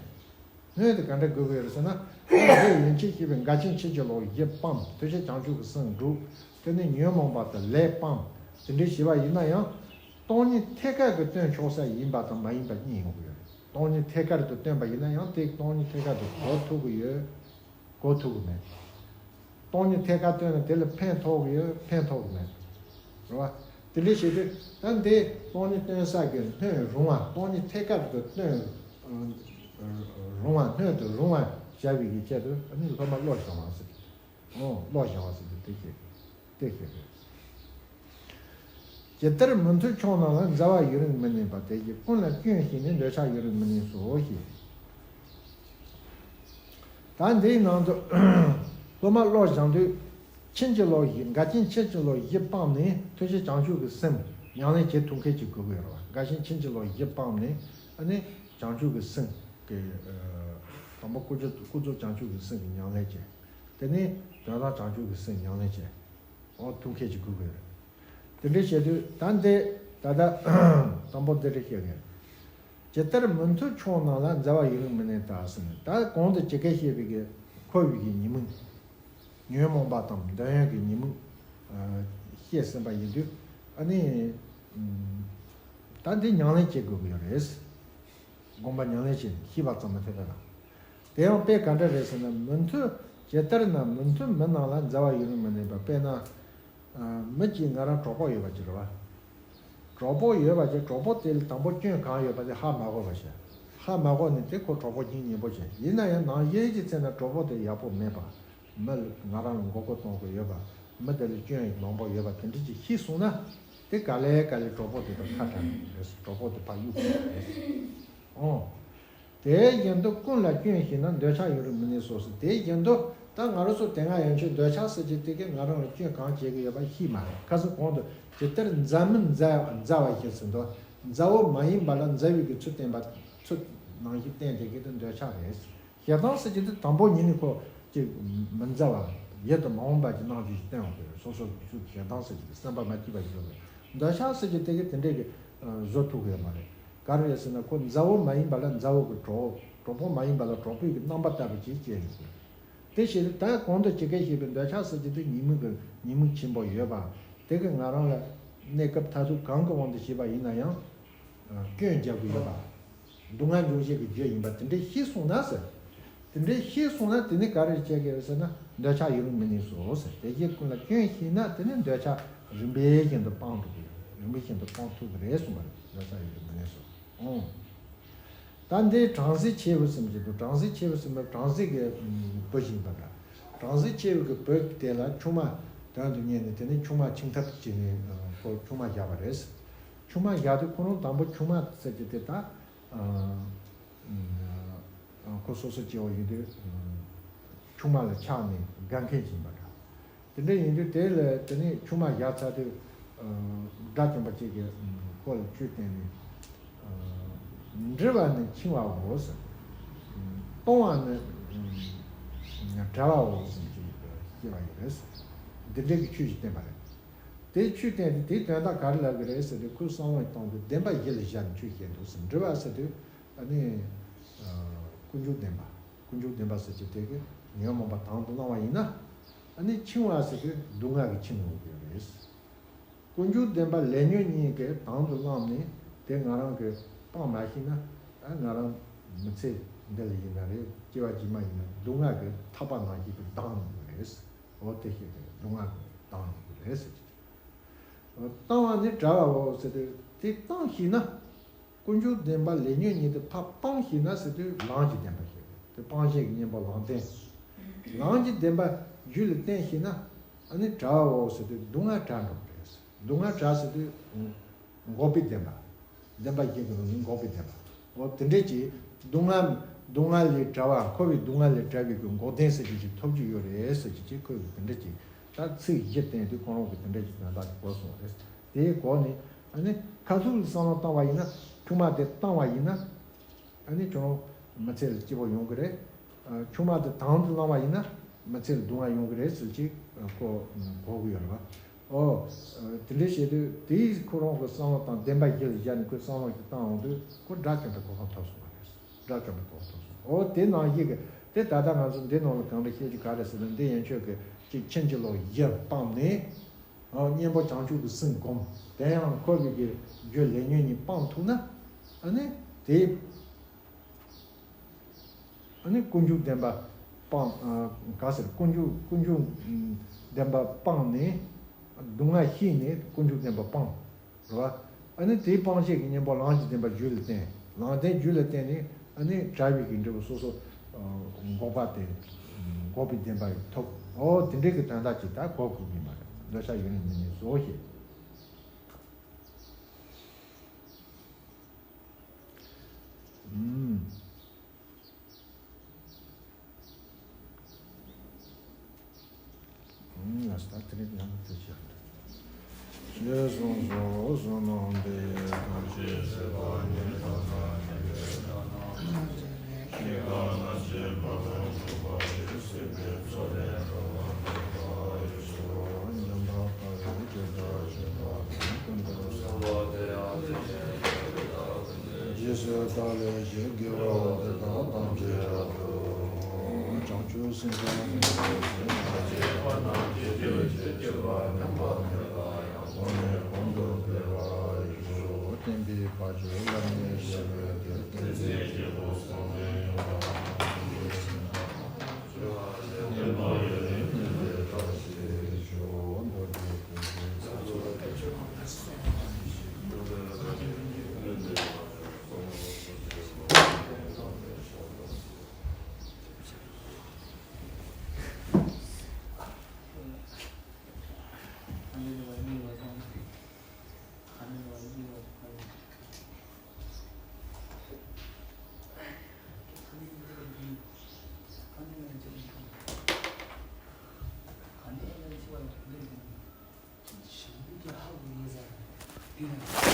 སྣོད་དེ་ག་འདྲ་དགོས་ཀྱི་ཡོད་རེད་ཟེར་ན། ད་འདི་ཡན་ཆད་བཤད་པའི་འགལ་རྐྱེན་ཕྱིན་ཅི་ལོག་བཞི་སྤངས། ཐུགས་རྗེ་བྱང་ཆུབ་ཀྱི་སེམས་དྲུག། དེ་ནས་ཉོན་མོངས་པ་དང་ལས་སྤངས། དེ་འདྲ་བྱས་པ་ཡིན་ན་ཡང་། སྟོང་ཉིད་ཐད་ཀར་གྱི་སྟོན་ཆོག་ས་ཡིན་པ་དང་མ་ཡིན་པ་གཉིས་ཡོང་གི་ཡོད་རེད། སྟོང་ཉིད་ཐད་ཀར་དུ་སྟོན་པ་ཡིན་ན་ཡང་། དེ་སྟོང་ཉིད་ཐད་ཀར་དུ་གོ་ཐུབ་ཀྱི་ཡོད། གོ་ཐུབ་ཀྱི་མེད། སྟོང་ཉིད་ཐད་ཀར་སྟོན་ན་དེ་ལ་ཕན་ཐོགས་ཀྱི་ཡོད། ཕན་ཐོགས་ཀྱི་མེད། རེད་བ། དེ་འདྲ་བྱས་ཏེ། ད་འདི་སྟོང་ཉིད་སྟོན་ས་གི་སྣོད་རུང་བ། སྟོང་ཉིད་ཐད་ཀར་དུ་སྟོན་རུང་བ། སྣོད་དུ་རུང་བ་བྱ་བའི་གི་ཆེད་དུ། ཨ་ནི་སློབ་མ་བློ་སྦྱང་བ་ཟེར། ཨོ། བློ་སྦྱང་བ་ཟེར་དུས་དེ་ཤེས། དེ་ཤེས་དགོས། ཇི་ལྟར་མུ་མཐུད་ཕྱོགས་རྣམས་ལ། མཛའ་བ་ཡུན་རིང་མི་གནས་པ། དེ་བཞིན་ཀུན་ལ་སྐྱོན་ཞིག་ནི། འདོད་ཆགས་ཡུན་རིང་མི་གནས་སོ་ཞེས། ད་འདིའི་ནང་དུ་སློབ་མ་བློ་སྦྱང་དུས། ཕྱིན་ཅི་ལོག་བཞི། འགལ་རྐྱེན་ཕྱིན་ཅི་ལོག་བཞི་སྤངས་ནས། ཐུགས་རྗེ་བྱང་ཆུབ་ཀྱི་སེམས་ཉམས་ལེན་བྱེད་ཐུབ་མཁན་ཅིག་དགོས་ཀྱི་ཡོད་རེད་བ། འགལ་རྐྱེན་ཕྱིན་ཅི་ལོག་བཞི་སྤངས་ནས། ཨ་ནི་བྱང་ཆུབ་ཀྱི་སེམས་ཀྱི། ཨ། དང་པོ་ཀུན་རྫོབ་ཀུན་རྫོབ་བྱང་ཆུབ་ཀྱི་སེམས་ཀྱི་ཉམས་ལེན་བྱེད། དེ་ནས་དོན་དམ་བྱང་ཆུབ་ཀྱི་སེམས་ཉམས་ལེན་བྱེད། འོ། ཐུགས་མཁས་ཀྱི་དགོས་ཀྱི་རེད། དེ་འདྲ་བྱེད་དུས་ད་འདི་ད་ལྟ་དང་པོ་འདི་འདྲ་བཤད་ཀྱི་རེད། ཇི་ལྟར་མུ་མཐུད་ཕྱོགས་རྣམས་ལ། མཛའ་བ་ཡུན་རིང་མི་གནས་པ་ཟེར་ནས། ད་གོང་དུ་ཇི་སྐད་བཤད་པའི་གི་འཁོར་བའི་གི་ཉེས་དམིགས། ཉོན་མོངས་པ་དང་འདོད་ཡོན་གྱི་ཉེས་དམིགས། ཨ། བཤད་ཟིན་པ་ཡིན་དུས། ཨ་ནི། ཨུམ། ད་འདི་ཉམས་ལེན་བྱེད་དགོས་ཀྱི་ཡོད་རེད། སྒོམ་པ་ཉམས་ལེན་བྱས་ནས་ཤེས་པ་ཙམ་མ་ཐེབས་པ་དང་། དེ་ཡང་དཔེ་ག་འདྲ་རེད་ཟེར་ན། མུ་མཐུད། ཇི་ལྟར་ན་མུ་མཐུད་མི་རྣམས་ལ། མཛའ་བ་ཡུན་རིང་མི་གནས་པ། དཔེར་ན། ཨ། མི་གཅིག་ང་རང་གྲོགས་པོ་ཡོད་པ་ཅིག་རེད་བ། གྲོགས་པོ་ཡོད་པ་ཅིག་གྲོགས་པོ་དེ་ལ་དང་པོ་སྐྱོན་གང་ཡོད་པ་དེ་ཧ་མ་གོ་བ་བྱས། ཧ་མ་གོ་ནས་དེ་ཁོ་གྲོགས་པོ་སྙིང་ཉེ་པོ་བྱས། ཡིན་ན་ཡང་ནང་བཞིན་གྱི་ཚེ་ན་གྲོགས་པོ་དེ་ཡག་པོ་མེད་པ། མི་ལ་ང་རང་ལ་མགོ་སྐོར་གཏོང་དགོས་ཡོད་པ། མི་དེ་ལ་སྐྱོན་མང་པོ་ཡོད་པ་དེ་འདྲ་ཅིག་ཤེས་སོང་ན། དེ་ག་ལེ་ག་ལེ་གྲོགས་པོ་དེ་དང་ཁ་བྲལ་ནས་རེད། གྲོགས་པོ་དེ་ཕར་གཡུག་དགོས་རེད། ཨོ། དེ་བཞིན་དུ་ཀུན་ལ་སྐྱོན་ཞིག་ན། འདོད་ཆགས་ཡུན་རིང་མི་གནས་སོ་ཟེར། དེ་བཞིན་དུ་ད་ང་རང་ཚོ་དེ་སྔ་ཡན་ཆད་འདོད་ཆགས་ཟེར་གྱི་དེ་གས་ང་རང་ལ་སྐྱོན་གང་བྱེད་ཀྱི་ཡོད་པ་ཤེས་མ་རེད། ཁ་སང་གོང་དུ་ཇི་ལྟར་མཛའ་མི་མཛའ་མཛའ་བ་བཞི་ཟེར་འདུག་མཛའ་བོ་མ་ཡིན་པ་ལ་མཛའ་བའི་གི་ཚུལ་བསྟན་པ། ཚུལ་ནང་བཞིན་བསྟན་དེ་གས་དེ་འདོད་ཆགས་རེད། ཞེ་སྡང་ཟེར་གྱི་དེ་དང་པོ་ཉིད་ནས་ཁོ་ཅིག་མི་མཛའ་བ། ཡིད་དུ་མ་འོང་པ་ཅིག་སྣང་རྒྱུ་ཞིག་བསྟན་འོང་གི་རེད། སོ་སོ་ཞེ་སྡང་ཟེར་གྱི་དེ་སེམས་པ་མ་སྐྱིད་པ་ཞིག་ཡོད་རེད། འདོད་ཆགས་ཟེར་གྱི་དེ་གས་དེ་འདྲས་ཀྱི་བཟོ་ཐུབ་ཀྱི་ཡོད་མ་རེད། ག་རེ་རེད་ཟེར་ན། ཁོ་མཛའ་བོ་མ་ཡིན་པ་ལ་མཛའ་བོ་གི་གྲོགས། གྲོགས་པོ་མ་ཡིན་པ་ལ་གྲོགས་པོའི་གི་རྣམ་པ་ལྟ་བུ་ཅིག་སྐྱེས་ཡོང་གི་རེད། དེ་བྱས་ཏེ་ད་གོང་དུ་ཇི་སྐད་བཤད་པའི་འདོད་ཆགས་ཟེར་གྱི་དེ་ཉེས་དམིགས་ཀྱི་ཉེས་དམིགས་ཆེན་པོ་ཡོད་པ། དེ་གིས་ང་རང་ལ་གནས་སྐབས་མཐར་ཐུག་གང་གི་དབང་དུ་བྱས་པ་ཡིན་ན་ཡང་སྐྱོན་རྒྱག་གི་ཡོད་པ། སྡུག་བསྔལ་འབྱུང་བྱེད་ཀྱི་རྒྱུ་ཡིན་པ་དེ་འདྲ་ཤེས་སོང་ན་ཟེར། དེ་འདྲ་ཤེས་སོང་ན་དེ་ནི་ག་རེ་བྱེད་ཀྱི་རེད་ཟེར་ན། འདོད་ཆགས་ཡུན་རིང་མི་གནས་སོ་ཟེར། དེ་བཞིན་ཀུན་ལ་སྐྱོན་ཞིག་ན། དེ་ནི་འདོད་ཆགས་རིམ་པས་བཞིན་དུ་སྤང་ཐུབ་ཀྱི་རེད། རིམ་པས་བཞིན་དུ་སྤང་ཐུབ་ཀྱི་རེད་གསུངས་པ་རེད། འདོད་ཆགས་ཡུན་རིང་མི་གནས་སོ། ཨོ། ད་འདི་བྲམ་ཟེ་མཆེད་བུ་ཟེར་གྱི་འདུག་བྲམ་ཟེ་མཆེད་བུ་ཟེར་ན་བྲམ་ཟེ་གི་བུ་ཞིག་ཡིན་པ་འདྲ། བྲམ་ཟེ་མཆེད་བུ་གི་བུ་དེ་ལ་ཆུང་མ་དོན་དུ་གཉེར་ནས། དེ་ནས་ཆུང་མ་འཆིང་ཐབས་བྱས་ནས་ཁོ་ཆུང་མ་བཞག་པ་རེད། ཆུང་མ་བཞག་དུས་ཁོ་རང་དང་པོ་ཆུང་མ་ཟེར་གྱི་དེ་ད། ཨ། ཨ། ཁོ་སོ་སོ་སྐྱེ་བོ་ཡིན་དུས། ཨ། ཆུང་མ་ལ་ཆགས་ནས་དགའ་མཁན་ཞིག་ཡིན་པ་འདྲ། དེ་འདྲ་ཡིན་དུས་དེ་ལ་དེ་ནས་ཆུང་མ་བཞག་ཚར་དུས། ཨ། དགྲ་བཅོམ་པ་གཅིག་གིས། ཨ། ཁོ་ལ་ཆོས་བསྟན་ནས། ཨ། འདྲིས་པ་ནི་འཆིང་བའོ་ཟེར། ཨ། གཏོང་བ་ནི། ཨ། བྲལ་བའོ་ཟེར་གྱི་སྐྱེ་བ་ཡིན་རེད། འདི་འདྲའི་གི་ཆོས་ཤིག་བསྟན་པ་རེད། དེ་ཆོས་བསྟན་ཏེ་དེའི་དོན་དག་ག་རེ་ལབ་ཀྱི་རེད་ཟེར་དུས། ཁོའི་བསམ་བློ་བཏང་དུས་བདེན་པ་བཞི་ལ་བཞག་ནས་ཆོས་བཤད་འདུག་ཟེར། འདྲིས་པ་ཟེར་དུས། ཨ་ནི། ཨ། ཀུན་འབྱུང་བདེན་པ། ཀུན་འབྱུང་བདེན་པ་ཟེར་གྱི་དེ་གི་ཉོན་མོངས་པ་དང་དུ་བླངས་པ་ཡིན་ན། ཨ་ནི་འཆིང་བ་ཟེར་དུས་སྡུག་བསྔལ་གྱིས་འཆིང་འོང་གི་རེད། ཀུན་འབྱུང་བདེན་པ་ལས་ཉོན་གཉིས་ཀྱིས་དང་དུ་བླངས་ནས་དེ་ང་རང་གིས་སྤང་མ་ཤེས་ན། ཨ། ང་རང་མི་ཚེ་འདི་ལ་ཡིན་ན་རེད། སྐྱེ་བ་རྗེས་མ་ཡིན་ན་སྡུག་བསྔལ་གྱི་ཐག་པ་ནང་བཞིན་གྱི་ལྡང་འོང་གི་རེད། འོ། དེ་ཤེས་དགོས། སྡུག་བསྔལ་གྱིས་ལྡང་འོང་གི་རེད་ཟེར་གྱི། བཏང་བ་ནི་བྲལ་བའོ་ཟེར་དུས། དེ་བཏང་ཤེས་ན། ཀུན་འབྱུང་བདེན་པ་ལས་ཉོན་གཉིས་དེ་ཕར་སྤང་ཤེས་ན་ཟེར་དུས་ལམ་གྱི་བདེན་པ་ཤེས་ སྤང་བྱའི་གཉེན་པོ་ལམ་བདེན། ལམ་གྱི་བདེན་པ་རྒྱུད་ལ་བརྟེན་ཤེས་ན། ཨ་ནི་བྲལ་བའོ་ཟེར་དུས་སྡུག་བསྔལ་བྲལ་འགྲོ་གི་རེད། སྡུག་བསྔལ་བྲལ་ཟེར་དུས་འགོག་པའི་བདེན་པ། བདེན་པ་བཞི་གི་ནང་ནས་འགོག་པའི་བདེན་པ། འོ་དེ་འདྲས་ཀྱི་སྡུག་བསྔལ། སྡུག་བསྔལ་ལས་བྲལ་བ། འཁོར་བའི་སྡུག་བསྔལ་ལས་བྲལ་བའི་གི་འགོག་བདེན་ཟེར་རྒྱུ་ཅིག་ཐོབ་རྒྱུ་ཡོད་རེད་ཟེར་རྒྱུ་ཅིག་ཁོས་དེ་འདྲས་ཀྱི་ད་ཚིག་བཞི་བསྟན་དུས་ཁོ་རང་གི་དེ་འདྲས་ཀྱི་དོན་དག་ཅིག་གོ་སོང་བ་རེད། དེའི་སྒོ་ནས་ཨ་ནི་ཁ་ཐུག་ལ་བསམ་བློ་བཏང་བ་ཡིན་ན། ཆུང་མ་དེ་བཏང་བ་ཡིན་ན། ཨ་ནི་ཁྱོད་རང་མི་ཚེ་ལ་སྐྱིད་པོ་ཡོང་གི་རེད། ཨ། ཆུང་མ་དེ་དང་དུ་བླངས་པ་ཡིན་ན་མི་ཚེ་ལ་སྡུག་བསྔལ་ཡོང་གི་རེད་ཟེར་ཅིག་ཨ། ཁོ་གོ་གི་ཡོད་རེད་བ། ཨོ། ཨ། དེ་འདྲ་བྱས་དུས་དེའི་ཁོ་རང་གི་བསམ་བློ་དང་བདེན་པ་གཞིར་བཞག་ནས་ཁོས་བསམ་བློ་ཞིག་བཏང་འོང་དུས་ཁོ་དགྲ་བཅོམ་པའི་གོ་འཕང་ཐོབ་སོང་བ་རེད། དགྲ་བཅོམ་པའི་གོ་འཕང་ཐོབ་སོང་། ཨོ་དེ་ནང་བཞིན་གྱི་དེ་ད་ལྟ་ང་ཚོ་འདི་ནང་ལ་གང་འདྲ་བཤད་རྒྱུ་ག་རེ་ཟེར་ན། འདི་ཡན་ཆོད་ཀྱི་ཅིག་ཕྱིན་ཅི་ལོག་བཞི་སྤངས་ནས། ཨ། གཉེན་པོ་བྱང་ཆུབ་ཀྱི་སེམས་བསྒོམ། དེ་ཡང་འཁོར་བའི་གི་རྒྱུ་ལས་ཉོན་གཉིས་སྤང་ཐུབ་ན། ཨ་ནི་དེ། ཨ་ནི་ཀུན་འབྱུང་བདེན་པ་སྤང་། ཨ། ག་ཟེར། ཀུན་འབྱུང་། ཀུན་འབྱུང་བདེན་པ་སྤངས་ནས། སྡུག་བསྔལ་ཤེས་ནས་ཀུན་འབྱུང་བདེན་པ་སྤང་། རེད་བ། ཨ་ནི་དེའི་སྤང་བྱའི་གི་གཉེན་པོ་ལམ་གྱི་བདེན་པ་རྒྱུད་ལ་བརྟེན། ལམ་བདེན་རྒྱུད་ལ་བརྟེན་ནས། ཨ་ནི་བྲལ་བའི་གི་འབྲས་བུ་སོ་སོ། ཨ། འགོག་པ་དེ། འགོག་པའི་བདེན་པ་ཐོབ། ཨོ་དེ་འདྲའི་གི་དོན་དག་ཅིག་ད་གོ་དགོས་ཀྱི་མ་རེད། འདོད་ཆགས་ཡོད་ན་མི་ནུས་སོ་ཞེས། ཨུམ། ཨུམ། ལ་སྟ་ཏི་རི་ལ་ཏི་ཅ། ཞེས་གསུངས་སོ། བསོད་ནམས་འདི་ཡིས་ཐམས་ཅད་གཟིགས་པ་ཉིད། ཐ་ན་ཉེ་བའི་དགྲ་རྣམས་ཀྱང་། སྐྱེ་རྒ་ན་འཆིའི་རྦ་ཀློང་འཁྲུགས་པ་ཡི། སྲིད་པའི་མཚོ་ལས་འགྲོ་བ་སྒྲོལ་བར་ཤོག། ཉོན་མོངས་པ་ཡི་དགྲ་ཇི་ལྟ་བ་བཞིན། ཀུན་ཏུ་བཟང་པོ་དེ་ཡང་དེ་བཞིན་ཉིད། རྗེས་སུ་བདག་བློས་བྱས། དགེ་བ་འདི་དག་ཐམས་ཅད་རབ་ཏུ། བྱང་ཆུབ་སེམས་དཔའི་སེམས་ཀྱི་སེམས། ཐམས་ཅད་པ་རྣམས་ཀྱི་རྒྱུད་ལ་སྐྱེ་བ་ཉམས་པ་མེད་པ་ཡང་། གོང་ནས་གོང་དུ་འཕེལ་བར་ཤོག། བསྟན་པའི་བྱ་རྒྱུད་བླ་མེད་ཞི་བའི་དེར། བསྟན་འཛིན་རྒྱལ་པོ་སྲོང་བཙན་སྒམ་པོ་ཡི།